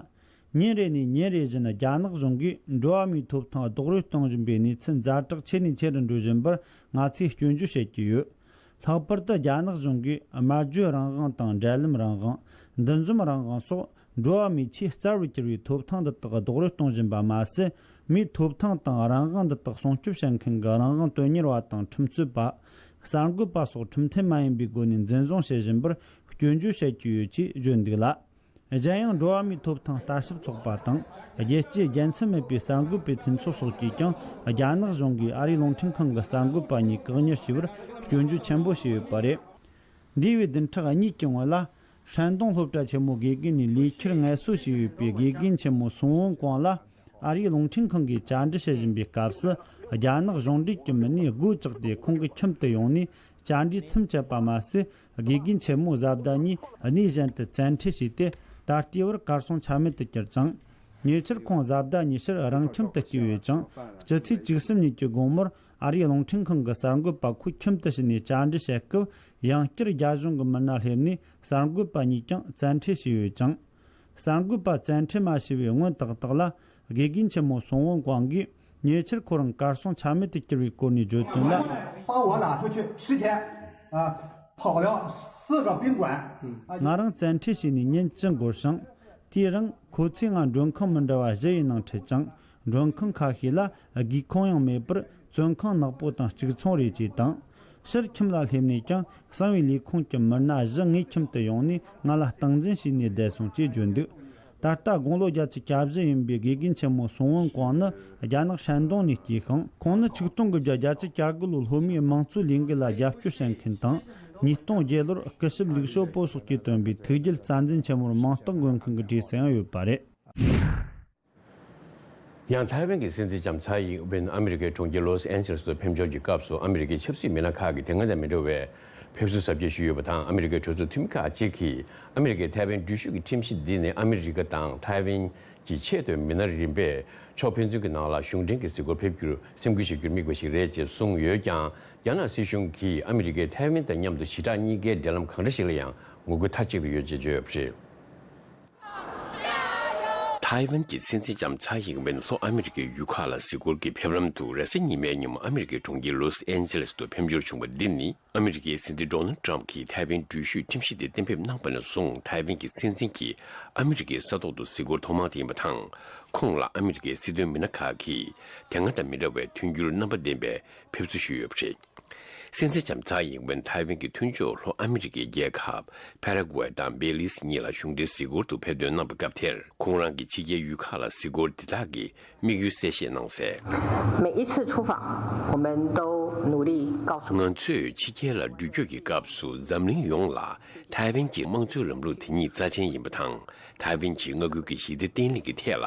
ཉིན་རེ་ནས་ཉིན་རེ་བཞིན་རྒྱ་ནག་གཞུང་གིས་འགྲོ་བ་མིའི་ཐོབ་ཐང་རྡོག་རོལ་གཏོང་བཞིན་པའི་གནས་ཚུལ་ཛ་དྲག་ཆེ་ནས་ཆེ་རུ་འགྲོ་བཞིན་པར་ང་ཚོས་སྐྱོན་བརྗོད་བྱེད་ཀྱི་ཡོད། ལྷག་པར་དུ་རྒྱ་ནག་གཞུང་གིས་སྨྲ་བརྗོད་རང་དབང་དང་། འབྲེལ་ལམ་རང་དབང་། འདུ་འཛོམས་རང་དབང་སོགས། འགྲོ་བ་མིའི་ཆེས་རྩ་བར་གྱུར་པའི་ཐོབ་ཐང་འདི་དག་རྡོག་རོལ་གཏོང་བཞིན་པ་མ་ཟད། མིའི་ཐོབ་ཐང་དང་རང་དབང་འདི་དག་སྲུང་སྐྱོབ་བྱེད་མཁན་གྱི་རང་དབང་དོན་གཉེར་བ་དང་ཁྲིམས་རྩོད་པ། གསར་འགོད་པ་སོགས་ཁྲིམས་མཐུན་མ་ཡིན་པའི་སྒོ་ནས་འཛིན་བཟུང་བྱེད་བཞིན་པར་སྐྱོན་བརྗོད་བྱེད་ཀྱི་ཡོད་ཅེས་བརྗོད་འདུག་ལ། གཞན་ཡང་འགྲོ་བ་མིའི་ཐོབ་ཐང་ལྟ་ཞིབ་ཚོགས་པ་དང་རྒྱལ་སྤྱིའི་རྒྱལ་མཚན་མེད་པའི་གསར་འགོད་པའི་མཐུན་ཚོགས་སོགས་ཀྱིས་ཀྱང་རྒྱ་ནག་གཞུང་གིས་ཨ་རིའི་རླུང་འཕྲིན་ཁང་གི་གསར་འགོད་པ་གཉིས་བཀག་ཉར་བྱས་པར་སྐྱོན་བརྗོད་ཆེན་པོ་བྱས་ཡོད་པ་རེད། འདས་པའི་བདུན་ཕྲག་གཉིས་ཀྱི་སྔོན་ལ། ཧྲན་ཏུང་སློབ་གྲྭ་ཆེན་མོའི་དགེ་རྒན་ནས་ལས་འཁྱུར་ངལ་གསོ་བྱས་ཡོད་པའི་དགེ་རྒན་ཆེན་མོ་སུང་ཝུན་ཀོང་ལ། ཨ་རིའི་རླུང་འཕྲིན་ཁང་གིས་བཅར་འདྲི་བྱེད་བཞིན་པའི་སྐབས་སུ། རྒྱ་ནག་གཞུང་འབྲེལ་གྱི་མི་སྣས་སྒོ་བཅག་སྟེ་ཁོང་གི་ཁྱིམ་དུ་ཡོང་ནས་བཅར་འདྲིའི་མཚམས་བཅད་པ་མ་ཟད། དགེ་རྒན་ཆེན་མོ་བཟའ་ཟླ་གཉིས་གནས་གཞན་དུ་བཙན་ཁྲིད་བྱས་ཏེ། ད་ལྟའི་བར་གར་སོང་ཆ་མེད་དུ་གྱུར་ཅིང་། ཉེ་ཆར་ཁོང་བཟའ་ཟླ་གཉིས་ཕྱིར་རང་ཁྱིམ་དུ་བསྐྱལ་ཡོད་ཅིང་། སྤྱི་ཚེས་བཅུ་གསུམ་ཉིན་གྱི་དགོང་མོར། ཨ་རིའི་རླུང་འཕྲིན་ཁང་གི་གསར་འགོད་པ་ཁོའི་ཁྱིམ་དུ་ཕྱིན་ནས་བཅར་འདྲི་བྱེད་སྐབས། ཡང་བསྐྱར་རྒྱ་གཞུང་གི་མི་སྣ་སླེབས་ནས་གསར་འགོད་པ་གཉིས་ཀྱང་བཙན་ཁྲིད་བྱས་ཡོད་ཅིང་། གསར་འགོད་པ་བཙན་ཁྲིད་མ་བྱས་པའི་སྔོན་ཏག་ཏག་ལ། དགེ་རྒན་ཆེན་མོ་སུང་ཝུན་ཀོང་གིས་ཉེ་ཆར་ཁོ་རང་གར་སོང་ཆ་མེད་དུ་གྱུར་བའི་སྐོར་ནས་བརྗོད་དོན་ལ། 把我拉出去十天，啊，跑了四个宾馆，啊， ང་རང་བཙན་ཁྲིད་བྱས་ནས་ཉིན་བཅུ་འགོར་ཞིང་། དེའི་རིང་ཁོ་ཚོས་ང་མགྲོན་ཁང་མི་འདྲ་བ་བཞི་ཡི་ནང་ཁྲིད་ཅིང་། མགྲོན་ཁང་ཁ་ཤས་ལ་སྒེའུ་ཁུང་ཡང་མེད་པར། བཙོན་ཁང་ནག་པོ་དང་གཅིག་མཚུངས་རེད་ཅེས་དང་། ཕྱིར་ཁྱིམ་ལ་སླེབས་ནས་ཀྱང་། གསང་བའི་ལས་ཁུངས་ཀྱི་མི་སྣ་བཞི་ངའི་ཁྱིམ་དུ་ཡོང་ནས་ང་ལ་སྟངས་འཛིན་བྱས་ནས་བསྡད་སོང་ཅེས་བརྗོད་འདུག། ད་ལྟ་དགུང་ལོ་བརྒྱད་ཅུ་གྱ་བཞི་ཡིན་པའི་དགེ་རྒན་ཆེན་མོ་སུང་ཝུན་ཀོང་ནི་རྒྱ་ནག་ཧྲན་ཏུང་ནས་སྐྱེས་ཤིང་། ཁོང་ནི་ཆིག་སྟོང་དགུ་བརྒྱ་བརྒྱད་ཅུ་གྱ་དགུ་ལོའི་ལྷོ་མིའི་དམངས་གཙོའི་ལས་འགུལ་ལ་རྒྱབ་སྐྱོར་བྱེད་མཁན་དང་། ཉིས་སྟོང་བརྒྱད་ལོར་སྐུ་ཞབས་ལིག་ཞོ་པོ་སོགས་ཀྱིས་བཏོན་པའི་ཐུགས་རྒྱུད་རྩ་འཛིན་ཆེན་མོར་མིང་རྟགས་འགོད་མཁན་གྱི་གྲས་སུ་ཡང་ཡོད་པ་རེད། ཡང་ཐའེ་ཝན་གྱི་སྲིད་འཛིན་ལྕམ་ཚའེ་ཡིན་ཝེན་ཨ་མི་རི་ཀའི་གྲོང་ཁྱེར་ལོས་ཨན་ཇེ་ལེས་སུ་ཕེབས་འབྱོར་གྱི་སྐབས་སུ། ཨ་མི་རི་ཀའི་ཆབ་སྲིད་མི་སྣ་ཁག་གིས་དེ་སྔ་དང་མི་འདྲ་བའི་ཕེབས་བསུ་གཟབ་རྒྱས་ཞུས་ཡོད་པ་དང་། ཨ་མི་རི་ཀའི་གྲོས་ཚོགས་འཐུས་མི་ཁག་ཅིག་གིས་ཨ་མི་རི་ཀའི་ཐའེ་ཝན་འགྲུལ་བཞུད་ཀྱི་ཁྲིམས་གཞི་འདི་ནི་ཨ་མི་རི་ཀ་དང་ཐའེ་ཝན་གྱི་ཆེས་མཐོའི་མི་སྣ་རིམ་པས་ཕྱོགས་ཕན་ཚུན་གྱི་ནང་ལ་གཞུང་འབྲེལ་གྱི་གཟིགས་སྐོར་ཕེབས་རྒྱུར་སེམས་ཁུར་བྱེད་རྒྱུར་དམིགས་པ་ཞིག་རེད་ཅེས་གསུངས་ཡོད་ཀྱང་། རྒྱ་ནག་སྲིད་གཞུང་གིས་ཨ་མི་རི་ཀས་ཐའེ་ཝན་དང་མཉམ་དུ་ཞི་དྲག་གཉིས་ཀའི་འབྲེལ་ལམ་གང་འདྲ་ཞིག་ལ་ཡང་ངོ་རྒོལ་མཐའ་གཅིག་ཏུ་ཡོད་ཅེས་བརྗོད་ཡོད་པ་རེད། ཐའེ་ཝན་གྱི་སྲིད་འཛིན་ལྕམ་ཚའེ་ཡིང་ཝེན་ལྷོ་ཨ་མི་རི་ཀའི་ཡུལ་ཁག་ལ་གཟིགས་སྐོར་གྱི་ཕེབས་ལམ་དུ། རེས་གཟའ་ཉི་མའི་ཉིན་མོ་ཨ་མི་རི་ཀའི་གྲོང་ཁྱེར་ལོས་ཨན་ཇེ་ལེས་སུ་ཕེབས་འབྱོར་བྱུང་བ་འདི་ནི། ཨ་མི་རི་ཀའི་སྲིད་འཛིན་ཌོ་ནལ་ཏྲམ་གྱིས་ཐའེ་ཝན་འགྲུལ་བཞུད་ཁྲིམས་གཞི་དེ་གཏན་འབེབས་གནང་བ་ནས་བཟུང་། ཐའེ་ཝན་གྱི་སྲིད་འཛིན་གྱིས་ཨ་མི་རི་ཀའི་ས་ཐོག་ཏུ་གཟིགས་སྐོར་ཐོག་མ་དེ་ཡིན་པ་དང་། ཁོང་ལ་ཨ་མི་རི་ཀའི་སྲིད་དོན་མི་སྣ་ཁག་གིས་དེ་སྔ་དང་མི་འདྲ་བའི་མཐུན་འགྱུར་རྣམ་པ་ལྡན་པའི་ཕེབས་བསུ་ཞུས་ཡོད་པ་རེད། སྲིད་འཛིན་ལྕམ་ཚའེ་ཡིང་ཝེན་ཐའེ་ཝན་གྱི་མཐུན་ཕྱོགས་ལྷོ་ཨ་མི་རི་ཀའི་རྒྱལ་ཁབ་ཕ་ར་གུ་ཝེ་དང་བེ་ལིས་གཉིས་ལ་གཞུང་འབྲེལ་གཟིགས་སྐོར་དུ་ཕེབས་ཐོན་གནང་བའི་སྐབས་དེར། ཁོང་རང་གིས་ཕྱི་རྒྱལ་ཡུལ་ཁག་ལ་གཟིགས་སྐོར་འདི་དག་གི་དམིགས་ཡུལ་གསལ་བཤད་གནང་གསལ། 每一次出访，我们都努力告诉 ང་ཚོས་ཕྱི་རྒྱལ་ལ་འགྲུལ་སྐྱོད་ཀྱི་སྐབས་སུ། འཛམ་གླིང་ཡོངས་ལ་ཐའེ་ཝན་གྱི་དམངས་གཙོའི་ལམ་ལུགས་དེ་ཉིད་རྩ་ཆེན་ཡིན་པ་དང་། ཐའེ་ཝན་གྱི་མངའ་ཁུལ་གྱི་ཞི་བདེ་བརྟན་ལྷིང་གི་ཐད་ལ་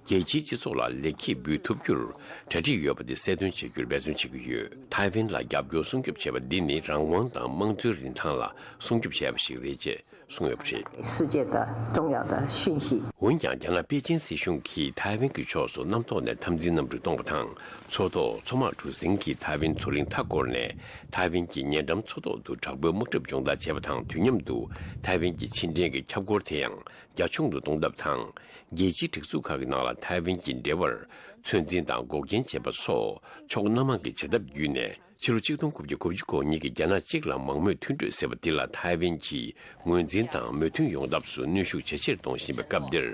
རྒྱལ་སྤྱིའི་སྤྱི་ཚོགས་ལ་ལེགས་སྐྱེས་འབུལ་ཐུབ་རྒྱུར་གྲ་སྒྲིག་ཡོད་པ་དེ་གསལ་སྟོན་བྱ་རྒྱུར་འབད་བརྩོན་བྱེད་ཀྱི་ཡོད། ཐའེ་ཝན་ལ་རྒྱབ་སྐྱོར་སྲུང་སྐྱོབ་བྱས་པ་འདི་ནི་རང་དབང་དང་དམངས་གཙོའི་རིན་ཐང་ལ་སྲུང་སྐྱོབ་བྱས་པ་ཞིག་རེད་ཅེས་གསུངས་ཡོད་པ་རེད། 世界的重要的讯息。 འོན་ཀྱང་། རྒྱ་ནག་པེ་ཅིན་སྲིད་གཞུང་གིས་ཐའེ་ཝན་གྱི་ཕྱོགས་སུ་གནམ་ཐོག་ནས་འཐབ་འཛིང་གནམ་གྲུ་གཏོང་བ་དང་། མཚོ་ཐོག་མཚོ་དམག་གྲུ་གཟིངས་ཀྱིས་ཐའེ་ཝན་མཚོ་གླིང་མཐའ་བསྐོར་ནས། ཐའེ་ཝན་གྱི་ཉེ་འགྲམ་མཚོ་ཐོག་ཏུ་དྲག་པོའི་དམག་འཁྲབ་སྦྱོང་བརྡར་བྱས་པ་དང་། དུས་མཉམ་དུ་ཐའེ་ཝན་གྱི་ཕྱི་འབྲེལ་གྱི་ཁྱབ་སྐོར་དེ་ཡང་རྒྱ་ཆུང་དུ་གཏོང་ཐབས་དང་། རྒྱལ་སྤྱིའི་སྒྲིག་འཛུགས་ཁག་གི་ནང་ལ་ཐའེ་ཝན་གྱི་འབྲེལ་བར་ཚོད་འཛིན་དང་འགོག་རྐྱེན་བྱེད་པ་སོགས་ཕྱོགས་སྣ་མང་གི་བྱེད་ཐབས་བརྒྱུད་ནས། ཕྱི་ལོ་ཆིག་སྟོང་དགུ་བརྒྱ་གོ་གཉིས་ཀྱི་རྒྱ་ནག་གཅིག་ལ་མང་མོས་མཐུན་གྲོས་ཟེར་བ་འདི་ལ་ཐའེ་ཝན་གྱིས་ངོས་འཛིན་དང་མོས་མཐུན་ཡོང་ཐབས་སུ་གནོན་ཤུགས་ཇེ་ཆེར་གཏོང་བཞིན་པའི་སྐབས་འདིར།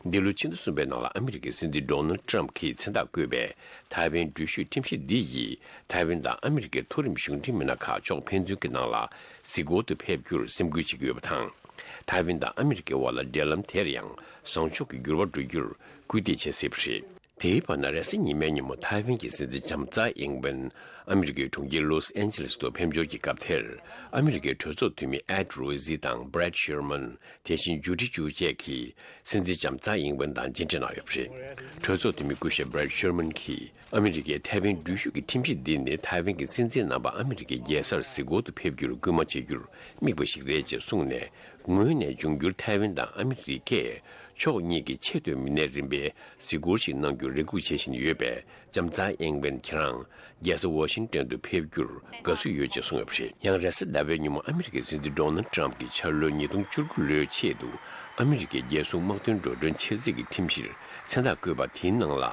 འདི་ལོའི་ཕྱི་ཟླ་གསུམ་པའི་ནང་ལ་ཨ་མི་རི་ཀའི་སྲིད་འཛིན་ཌོ་ནལ་ཏྲམ་གྱིས་མཚན་རྟགས་བཀོད་པའི་ཐའེ་ཝན་འགྲུལ་བཞུད་ཁྲིམས་གཞི་འདི་ཡིས། ཐའེ་ཝན་དང་ཨ་མི་རི་ཀའི་མཐོ་རིམ་གཞུང་འབྲེལ་མི་སྣ་ཁག་ཕྱོགས་ཕན་ཚུན་གྱི་ནང་ལ་གཟིགས་སྐོར་དུ་ཕེབས་རྒྱུར་སེམས་ཁུར་བྱེད་ཀྱི་ཡོད་པ་དང་། ཐའེ་ཝན་དང་ཨ་མི་རི་ཀའི་དབར་ལ་འབྲེལ་ལམ་དེར་ཡང་བཟང་ཕྱོགས་ཀྱི་འགྱུར་བ་འགྲོ་རྒྱུར་སྐུལ་འདེད་བྱེད་སྲིད་པ་རེད། དེའི་བར་ན། རེས་གཟའ་ཉི་མའི་ཉིན་མོ་ཐའེ་ཝན་གྱི་སྲིད་འཛིན་ལྕམ་ཚའེ་ཨིང་ཝེན་ཨ་མི་རི་ཀའི་གྲོང་ཁྱེར་ལོས་ཨན་ཇེ་ལེས་སུ་ཕེབས་འབྱོར་གྱི་སྐབས་དེར། ཨ་མི་རི་ཀའི་གྲོས་ཚོགས་འཐུས་མི་ཨེད་རོ་ཟི་དང་བྷྲེད་ཤེར་མན། དེ་བཞིན་ཇུ་ཌི་ཅུ་ཅེག་གིས་སྲིད་འཛིན་ལྕམ་ཚའེ་ཨིང་ཝེན་དང་མཇལ་འཕྲད་གནང་ཡོད་པ་རེད། གྲོས་ཚོགས་འཐུས་མི་སྐུ་ཞབས་བྷྲེད་ཤེར་མན་གྱིས། ཨ་མི་རི་ཀའི་ཐའེ་ཝན་འགྲུལ་བཞུད་ཀྱི་ཁྲིམས་གཞི་འདི་ནི་ཐའེ་ཝན་གྱི་སྲིད་འཛིན་རྣམ་པ་ཨ་མི་རི་ཀའི་རྒྱལ་སར་གཟིགས་སྐོར་དུ་ཕེབས་རྒྱུར་སྐུལ་མ་བྱེད་རྒྱུར་དམིགས་པ་ཞིག་རེད་ཅེས་གསུངས་ནས། ངོས་ནས་འབྱུང་འགྱུར་ཐའེ་ཝན་དང་ཨ་མི་རི་ཀས་ཕྱོགས་གཉིས་ཀྱི་ཆེས་མཐོའི་མི་སྣའི་རིམ་པའི་གཟིགས་སྐོར་ཞིག་གནང་རྒྱུར་རེ་སྒུག་བྱེད་བཞིན་ཡོད་པས། ལྕམ་ཚའེ་ཨིང་ཝེན་ཁྱེད་རང་རྒྱལ་ས་ཝ་ཤིང་ཏོན་དུ་ཕེབས་རྒྱུར་དགའ་བསུ་ཡོད་ཅེས་གསུངས་ཡོད་པ་རེད། ཡང་། རེས་གཟའ་ཟླ་བའི་ཉིན་མོ་ཨ་མི་རི་ཀའི་སྲིད་འཛིན་ཌོ་ནལ་ཏྲམ་གྱིས་འཆར་ལོའི་ཉིས་སྟོང་བཅུ་དགུ་ལོའི་ཆེད་དུ་ཨ་མི་རི་ཀའི་རྒྱལ་སྲུང་དམག་དོན་འགྲོ་གྲོན་ཆེ་གཟིགས་ཀྱི་ཁྲིམས་གཞིར་མཚན་རྟགས་བཀོད་པ་དེའི་ནང་ལ།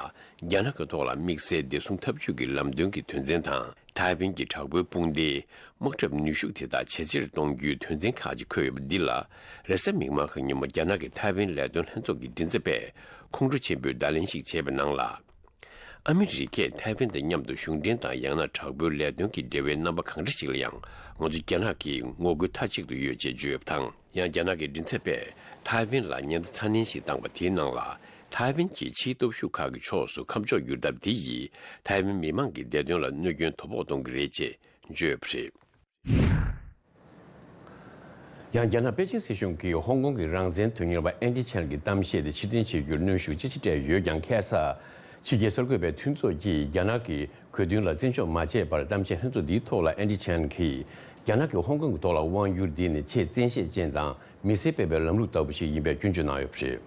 རྒྱ་ནག་གི་ཐོག་ལ་དམིགས་བསལ་བདེ་སྲུང་འཐབ་ཇུས་ཀྱི་ལམ་སྟོན་གྱི་དོན་ཚན་དང་། ཐའེ་ཝན་གྱི་དྲག་པོའི་དཔུང་སྡེའི་དམག་འཁྲབ་ནུས་ཤུགས་དེ་དག་ཇེ་ཆེར་གཏོང་རྒྱུའི་དོན་ཚན་ཁག་ཅིག་འཁོད་ཡོད་པ་འདི་ལ། རེས་གཟའ་མིག་དམར་གྱི་ཉིན་མོ་རྒྱ་ནག་གི་ཐའེ་ཝན་ལས་དོན་ལྷན་ཚོགས་ཀྱི་མགྲིན་ཚབ་པས་ཁོང་ཁྲོ་ཆེན་པོས་བརྡ་ལན་ཞིག་བྱས་པའི་ནང་ལ། ཨ་མི་རི་ཀས་ཐའེ་ཝན་དང་མཉམ་དུ་གཞུང་འབྲེལ་དང་ཡང་ན་དྲག་པོའི་ལས་དོན་གྱི་འབྲེལ་བའི་རྣམ་པ་གང་འདྲ་ཞིག་ལ་ཡང་ང་ཚོ་རྒྱ་ནག་གིས་ངོ་རྒོལ་མཐའ་གཅིག་ཏུ་ཡོད་ཅེས་བརྗོད་ཡོད་པ་དང་། ཡང་རྒྱ་ནག་གི་མགྲིན་ཚབ་པས་ཐའེ་ཝན་ལ་ཉེན་བརྡ་ཚ་ནན་ཞིག་བཏང་པ་དེའི་ནང་ལ། ཐའེ་ཝན་གྱིས་ཕྱིའི་སྟོབས་ཤུགས་ཁག་གི་ཕྱོགས་སུ་ཁ་ཕྱོགས་བསྒྱུར་ཐབས་དེ་ཡིས་ཐའེ་ཝན་མི་མང་གི་བདེ་དོན་ལ་གནོད་སྐྱོན་དོ་ཕོག་གཏོང་གི་རེད་ཅེས་བརྗོད་ཡོད་པ་རེད། ཡང་རྒྱ་ནག་པེ་ཅིན་སྲིད་གཞུང་གིས་ཧོང་ཀོང་གི་རང་བཙན་དོན་གཉེར་བ་ཨན་ཌི་ཆན་གྱི་གཏམ་བཤད་དེ་ཕྱིར་འཐེན་བྱེད་རྒྱུར་གནོན་ཤུགས་ཅི་ཆེ་སྤྲད་ཡོད་ཀྱང་། ཁ་སང་ཕྱི་རྒྱལ་གསར་འགོད་པའི་མཐུན་ཚོགས་ཀྱིས་རྒྱ་ནག་གི་གོ་བསྟུན་ལ་བརྩི་འཇོག་མ་བྱས་པར་གཏམ་བཤད་ལྷན་ཚོགས་འདིའི་ཐོག་ལ་ཨན་ཌི་ཆན་གྱིས་རྒྱ་ནག་གིས་ཧོང་ཀོང་གི་ཐོག་ལ་དབང་བསྒྱུར་འདི་ནི་ཆེས་བཙན་ཤེད་ཅན་དང་མི་སེར་སྤེལ་བའི་ལམ་ལུགས་ལྟ་བུ་ཞིག་ཡིན་པའི་སྐྱོན་བརྗོད་གནང་ཡོད་པ་རེད།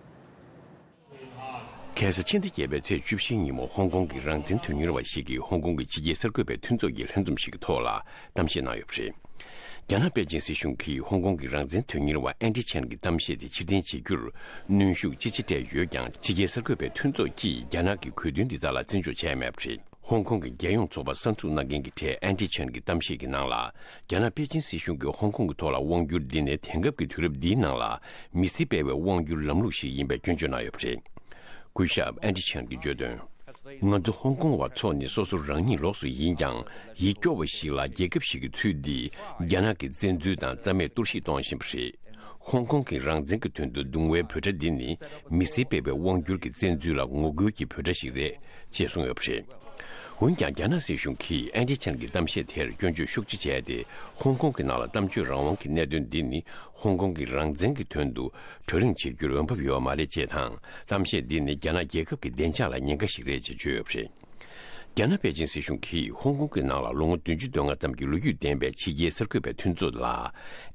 ཁ་སང་ཕྱི་ཟླ་བརྒྱད་པའི་ཚེས་བཅུ་བཞི་ཉིན་མོ་ཧོང་ཀོང་གི་རང་བཙན་དོན་གཉེར་བ་ཞིག་གིས་ཧོང་ཀོང་གི་ཕྱི་རྒྱལ་གསར་འགོད་པའི་མཐུན་ཚོགས་ཀྱི་ལྷན་འཛོམས་ཤིག་གི་ཐོག་ལ་གཏམ་བཤད་གནང་ཡོད་པ་རེད། རྒྱ་ནག་པེ་ཅིན་སྲིད་གཞུང་གིས་ཧོང་ཀོང་གི་རང་བཙན་དོན་གཉེར་བ་ཨན་ཌི་ཆན་གྱི་གཏམ་བཤད་དེ་ཕྱིར་འཐེན་བྱེད་རྒྱུར་གནོན་ཤུགས་ཅི་ཆེ་སྤྲད་ཡོད་ཀྱང་། ཕྱི་རྒྱལ་གསར་འགོད་པའི་མཐུན་ཚོགས་ཀྱིས་རྒྱ་ནག་གི་གོ་བསྟུན་འདི་དག་ལ་བརྩི་འཇོག་བྱས་མེད་པ་རེད། ཧོང་ཀོང་གི་རྒྱལ་ཡོངས་ཚོགས་པ་གསར་འཛུགས་གནང་མཁན་གྱི་གྲས་ཨན་ཌི་ཆན་གྱི་གཏམ་བཤད་ཀྱི་ནང་ལ། རྒྱ་ནག་པེ་ཅིན་སྲིད་གཞུང་གིས་ཧོང་ཀོང་གི་ཐོག་ལ་དབང་བསྒྱུར་འདི་ནི་དེང་སྐབས་ཀྱི་དུས་རབས་འདིའི་ནང་ལ་མི་སེར་སྤེལ་བའི་དབང་བསྒྱུར་ལམ་ལུགས་ཤིག་ཡིན་པའི་སྐྱོན་བརྗོད་གནང་ཡོད་པ་རེད། སྐུ་ཞབས་ཨན་ཌི་ཆན་གྱིས་བརྗོད་དོན། ང་ཚོ་ཧོང་ཀོང་བ་ཚོ་ནི་སོ་སོ་རང་ཉིད་ལོགས་སུ་ཡིན་ཀྱང་། ཡིད་སྐྱོ་བ་ཞིག་ལ་རྒྱལ་ཁབ་ཞིག་གི་ཚུལ་འདིས་རྒྱ་ནག་གི་བཙན་འཛུལ་དང་རྩ་མེད་གཏོར་བཤིག་གཏོང་བཞིན་པ་རེད། ཧོང་ཀོང་གི་རང་བཙན་གྱི་དོན་དུ་གདུང་བའི་འབོད་སྒྲ་འདི་ནི་མི་སེར་སྤེལ་བའི་དབང་བསྒྱུར་གྱི་བཙན་འཛུལ་ལ་ངོ་རྒོལ་གྱི་འབོད་སྒྲ་ཞིག་རེད་ཅེས་གསུངས་ཡོད་པ་རེད། འོན་ཀྱང་། རྒྱ་ནག་སྲིད་གཞུང་གིས་ཨན་ཌི་ཆན་གྱི་གཏམ་བཤད་དེར་སྐྱོན་བརྗོད་ཤུགས་ཆེ་བྱས་ཏེ། ཧོང་ཀོང་གི་ནང་ལ་གཏམ་བརྗོད་རང་དབང་གི་གནད་དོན་འདི་ནི་ཧོང་ཀོང་གི་རང་བཙན་གྱི་དོན་དུ་བགྲོ་གླེང་བྱེད་རྒྱུར་འོས་འབབ་ཡོད་པ་མ་རེད་ཅེས་དང་། གཏམ་བཤད་འདི་ནི་རྒྱ་ནག་རྒྱལ་ཁབ་ཀྱི་བདེ་འཇགས་ལ་ཉེན་ཁ་ཞིག་རེད་ཅེས་བརྗོད་ཡོད་པ་རེད། རྒྱ་ནག་པེ་ཅིན་སྲིད་གཞུང་གིས་ཧོང་ཀོང་གི་ནང་ལ་ལོ་ངོ་བདུན་ཅུ་དོན་ལྔ་ཙམ་གྱི་ལོ་རྒྱུས་ལྡན་པའི་ཕྱི་རྒྱལ་གསར་འགོད་པའི་མཐུན་ཚོགས་ལ་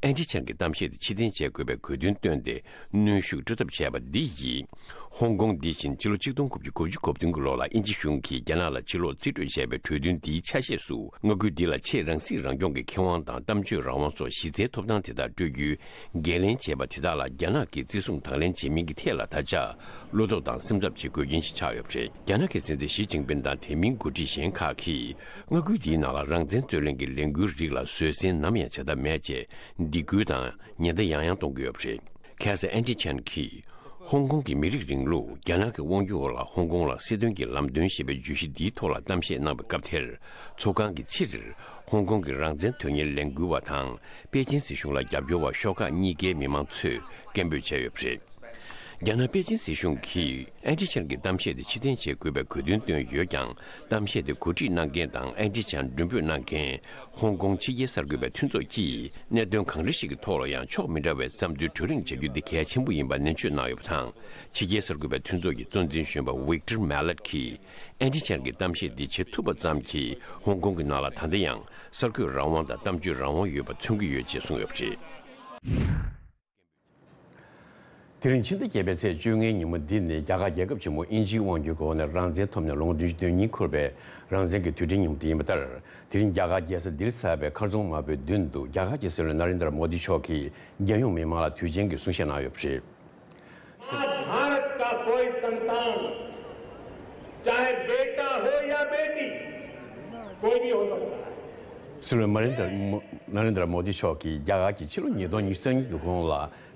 ཨན་ཌི་ཆན་གྱི་གཏམ་བཤད་དེ་ཕྱིར་འཐེན་བྱེད་དགོས་པའི་གོ་བསྟུན་བཏོན་ཏེ། གནོན་ཤུགས་སྤྲོད་ཐབས་བྱས་པ་འདི་ཡིས། ཧོང་ཀོང་འདི་བཞིན་ཕྱི་ལོ་ཆིག་སྟོང་དགུ་བརྒྱ་གོ་བདུན་གྱི་ལོ་ལ་དབྱིན་ཇི་གཞུང་གིས་རྒྱ་ནག་ལ་ཕྱིར་ལོག་རྩིས་སྤྲོད་བྱས་པའི་གྲོས་མཐུན་འདིའི་ཆ་ཤས་སུ། མངའ་ཁུལ་འདི་ལ་ཆེས་རང་སྲིད་རང་སྐྱོང་གི་ཁེ་དབང་དང་གཏམ་བརྗོད་རང་དབང་སོགས་གཞི་རྩའི་ཐོབ་ཐང་དེ་དག་སྤྲོད་རྒྱུའི་འགན་ལེན་བྱས་པ་དེ་དག་ལ་རྒྱ་ནག་གིས་བརྩི་སྲུང་དང་ལེན་བྱེད་མིན་གྱི་ཐད་ལ་ད་ཆ་བློ་དོགས་དང་སེམས་འཚབ་བྱེད་དགོས་རྐྱེན་ཞིག་ཆགས་ཡོད་པ་རེད། རྒྱ་ནག་གི་སྲིད་འཛིན་ཞི་ཅིན་ཕིན་དང་དེ་མིན་འགོ་ཁྲིད་གཞན་ཁག་གིས་མངའ་ཁུལ་འདིའི་ནང་ལ་རང་བཙན་རྩོད་ལེན་གྱི་ལས་འགུལ་རིགས་ལ་བཟོད་བསྲན་ནམ་ཡང་བྱ་ཐབས་མེད་ཅེས་སྡིགས་སྐུལ་དང་ཉེན་བརྡ་ཡང་ཡང་གཏོང་གི་ཡོད་པ་རེད། ཁ་སང་ཨན་ཌི་ཆན་གྱིས། ཧོང་ཀོང་གི་མི་རིགས་རིང་ལུགས། རྒྱ་ནག་གི་དབང་སྒྱུར་འོག་ལ་ཧོང་ཀོང་ལ་སྲིད་དོན་གྱི་ལམ་སྟོན་ཞེས་པའི་བརྗོད་གཞི་འདིའི་ཐོག་ལ་གཏམ་བཤད་གནང་བའི་སྐབས་དེར། ཚོགས་ཁང་གི་ཕྱིར། ཧོང་ཀོང་གི་རང་བཙན་དོན་གཉེར་ལས་འགུལ་བ་དང་། པེ་ཅིན་སྲིད་གཞུང་ལ་རྒྱབ་སྐྱོར་བ་ཤོག་ཁག་གཉིས་ཀའི་མི་མང་ཚོས་སྐད་འབོད་བྱས་ཡོད་པ་རེད། རྒྱ་ནག་པེ་ཅིན་སྲིད་གཞུང་གིས་ཨན་ཌི་ཆན་གྱི་གཏམ་བཤད་དེ་ཕྱིར་འཐེན་བྱེད་དགོས་པའི་གོ་སྟོན་བཏོན་ཡོད་ཀྱང་། གཏམ་བཤད་དེ་གོ་སྒྲིག་གནང་མཁན་དང་ཨན་ཌི་ཆན་མགྲོན་འབོད་གནང་མཁན། ཧོང་ཀོང་ཕྱི་རྒྱལ་གསར་འགོད་པའི་མཐུན་ཚོགས་ཀྱིས་གནད་དོན་གང་འདྲ་ཞིག་གི་ཐོག་ལ་ཡང་ཕྱོགས་མི་འདྲ་བའི་བསམ་ཚུལ་བགྲོ་གླེང་བྱ་རྒྱུ་འདི་གལ་ཆེན་པོ་ཡིན་པ་ནན་བརྗོད་གནང་ཡོད་པ་དང་། ཕྱི་རྒྱལ་གསར་འགོད་པའི་མཐུན་ཚོགས་ཀྱི་གཙོ་འཛིན་གཞོན་པ་ཝིག་ཏར་མེ་ལེད་ཀྱིས་ཨན་ཌི་ཆན་གྱི་གཏམ་བཤད་འདི་བྱེད་ཐུབ་པ་ཙམ་གྱིས་ཧོང་ཀོང་གི་ནང་ལ་ད་ལྟ་ཡང་གསར་འགོད་རང་དབང་དང་གཏམ་བརྗོད་རང་དབང་ཡོད་པ་མཚོན་གྱི་ཡོད་ཅེས་གསུངས་ཡོད་པ་རེད། དེ་རིང་ཕྱི་ཟླ་བརྒྱད་པའི་ཚེས་བཅོ་ལྔའི་ཉིན་མོ་འདི་ནི་རྒྱ་གར་རྒྱལ་ཁབ་ཆེན་མོ་དབྱིན་ཇིའི་དབང་སྒྱུར་འོག་ནས་རང་བཙན་ཐོབ་ནས་ལོ་ངོ་བདུན་ཅུ་དོན་གཉིས་འཁོར་བའི་རང་བཙན་གྱི་དུས་དྲན་ཉིན་མོ་དེ་ཡིན་པ་ལྟར། དེ་རིང་རྒྱ་གར་རྒྱལ་ས་ལྡིར་ཚར་བའི་མཁར་རྫོང་དམར་པོའི་མདུན་དུ་རྒྱ་གར་གྱི་སྲིད་བློན་ན་རེན་དྲ་མོ་དི་མཆོག་གིས་རྒྱལ་ཡོངས་མི་མང་ལ་དུས་ཆེན་གྱི་གསུང་བཤད་གནང་ཡོད་པ་རེད། आज भारत का कोई संतान, चाहे बेटा हो या बेटी, कोई भी हो सकता है। སྲིད་བློན་མ་རེན་དྲ་མོ་ན་རེན་དྲ་མོ་དི་མཆོག་གིས་རྒྱ་གར་གྱི་ཕྱི་ལོ་ཉིས་སྟོང་ཉི་ཤུ་རྩ་གཉིས་ཀྱི་གོང་ལ་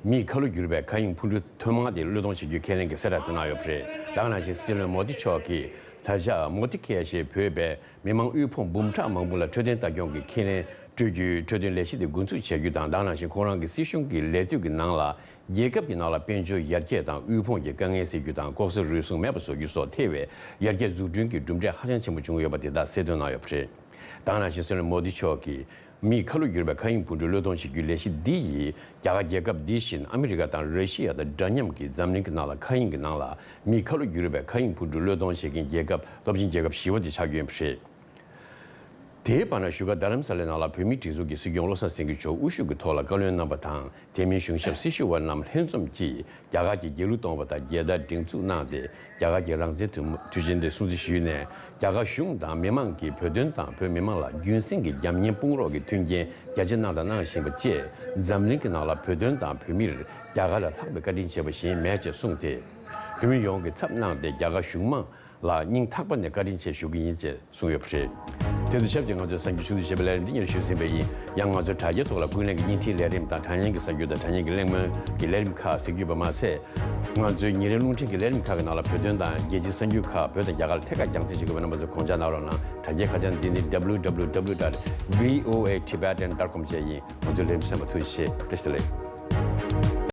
མིས་ཁ་ལོ་བསྒྱུར་བའི་མཁའ་དབྱིངས་འཕུར་འགྲུལ་ཐོན་དམག་དེ་བློས་གཏོང་བྱེད་རྒྱུའི་ཁས་ལེན་གྱི་གསལ་བསྒྲགས་དེ་གནང་ཡོད་པ་རེད། དེ་ག་ནང་བཞིན་སྲིད་བློན་མོ་དི་མཆོག་གིས་ད་ཆ་མོ་དི་ཁེ་ཞེས་འབོད་པའི་མི་མང་དབུལ་ཕོངས་འབུམ་ཕྲག་མང་པོ་ལ་འཕྲོད་བསྟེན་ལྟ་སྐྱོང་གི་ཁས་ལེན་སྤྲོད་རྒྱུའི་འཕྲོད་བསྟེན་ལས་གཞི་དེ་འགོ་འཛུགས་བྱ་རྒྱུ་དང་། དེ་ག་ནང་བཞིན་ཁོང་རང་གི་སྲིད་གཞུང་གི་ལས་དུས་ཀྱི་ནང་ལ་རྒྱལ་ཁབ་ཀྱི་ནང་ལ་དཔལ་འབྱོར་ཡར་རྒྱས་དང་དབུལ་ཕོངས་ཀྱི་དཀའ་ངལ་སེལ་རྒྱུ་དང་། ལྐོག་ཟ་རུལ་སུངས་མེད་པ་བཟོ་རྒྱུ་སོགས་ཐེ་བའི་ཡར་རྒྱས་འཛུགས་སྐྲུན་གྱི་གྲུབ་འབྲས་ཧ་ཅང་ཆེན་པོ་བྱུང་ཡོད་པ་དེ་དག་གསལ་སྟོན་གནང་ཡོད་པ་རེད། དེ་ག་ནང་བཞིན་སྲིད་བློན་མོ་དི་མཆོག་གིས། མིས་ཁ་ལོ་བསྒྱུར་བའི་མཁའ་དབྱིངས་འཕུར་འགྲུལ་བློས་གཏོང་བྱེད་རྒྱུའི་ལས་གཞི་འདི་ཡིས་རྒྱ་གར་རྒྱལ་ཁབ་འདི་བཞིན་ཨ་མི་རི་ཀ་དང་ར་ཤི་ཡ་དང་འདྲ་མཉམ་གྱིས་འཛམ་གླིང་གི་ནང་ལ་མཁའ་དབྱིངས་ཀྱི་ནང་ལ་མིས་ཁ་ལོ་བསྒྱུར་བའི་མཁའ་དབྱིངས་འཕུར་འགྲུལ་བློས་གཏོང་བྱེད་མཁན་རྒྱལ་ཁབ་སྟོབས་ཆེན་རྒྱལ་ཁབ་བཞི་པ་དེ་ཆགས་རྒྱུ་ཡིན་པ་རེད། དེའི་བར་ན་བཞུགས་སྒར་རྡ་རམ་ས་ལའི་ནང་ལ་བོད་མིའི་སྒྲིག་འཛུགས་ཀྱི་སྲིད་སྐྱོང་བློ་བཟང་སེང་གེ་མཆོག་དབུ་བཞུགས་ཀྱི་ཐོག་ལ་བཀའ་བློན་རྣམ་པ་དང་། དེ་མིན་གཞུང་ཞབས་སྲི་ཞུ་བ་རྣམས་ལྷན་འཛོམས་ཀྱིས་རྒྱ་གར་གྱི་རྒྱལ་གླུ་གཏོང་བ་དང་རྒྱལ་དར་སྒྲེང་འཛུགས་གནང་སྟེ། རྒྱ་གར་གྱི་རང་བཙན་དུས་དུས་ཆེན་དེ་སྲུང་བརྩི་ཞུས་ནས། རྒྱ་གར་གཞུང་དང་མི་མང་གིས་བོད་དོན་དང་བོད་མི་མང་ལ་རྒྱུན་སྲིང་གི་རྒྱབ་གཉེར་དཔུང་རོགས་ཀྱི་མཐུན་རྐྱེན་རྒྱ་ཆེ་གནང་དང་གནང་བཞིན་པ་བཅས། འཛམ་གླིང་གི་ནང་ལ་བོད་དོན་དང་བོད་མིར་རྒྱ་གར་ལས་ལྷག་པའི་བཀའ་དྲིན་ཆེ་བ་གཞན་མེད་ཅེས་གསུངས་ཏེ། བོད་མི་ཡོངས་ཀྱི་ཚབ་གནང་སྟེ་རྒྱ་གར་གཞུང་མང་ལ་སྙིང་ཐག་པ་ནས་བཀའ་དྲིན་ཆེ་ཞུ་གི་ཡིན་ཅེས་གསུངས་ཡོད་པ་རེད། དེ་དང་ཆབས་ཅིག་ང་ཚོའི་གསར་འགྱུར་ཆུང་དུ་ཞེས་པའི་ལས་རིམ་འདི་ཉིད་ཞུས་ཟིན་པ་ཡིན། ཡང་ང་ཚོའི་དྲ་རྒྱའི་ཐོག་ལ་ཀུན་གླེང་གི་བརྙན་འཕྲིན་ལས་རིམ་དང་དྲ་བརྙན་གྱི་གསར་འགྱུར་དང་དྲ་བརྙན་གྱི་གླེང་མོལ་གྱི་ལས་རིམ་ཁག་གཟིགས་རྒྱུ་པ་མ་ཟད། ང་ཚོའི་ཉིན་རེའི་རླུང་འཕྲིན་གྱི་ལས་རིམ་ཁག་གི་ནང་ལ་བོད་དོན་དང་རྒྱལ་སྤྱིའི་གསར་འགྱུར་ཁག་བོད་དང་རྒྱ་གར་ལ་ཐད་ཀར་རྒྱང་སྲིང་བྱེད་དགོས་པའི་རྣམ་པ་ཚོ་དགོངས་འཇགས་གནང་རོགས་གནང་། དྲ་རྒྱའི་ཁ་བྱང་འདི་ནི་www dot voatibetan dot com བཅས་ཡིན། ང་ཚོའི་ལས་རིམ་གསན་པར་ཐུགས་རྗེ་ཆེ། བཀྲ་ཤིས་བདེ་ལེགས།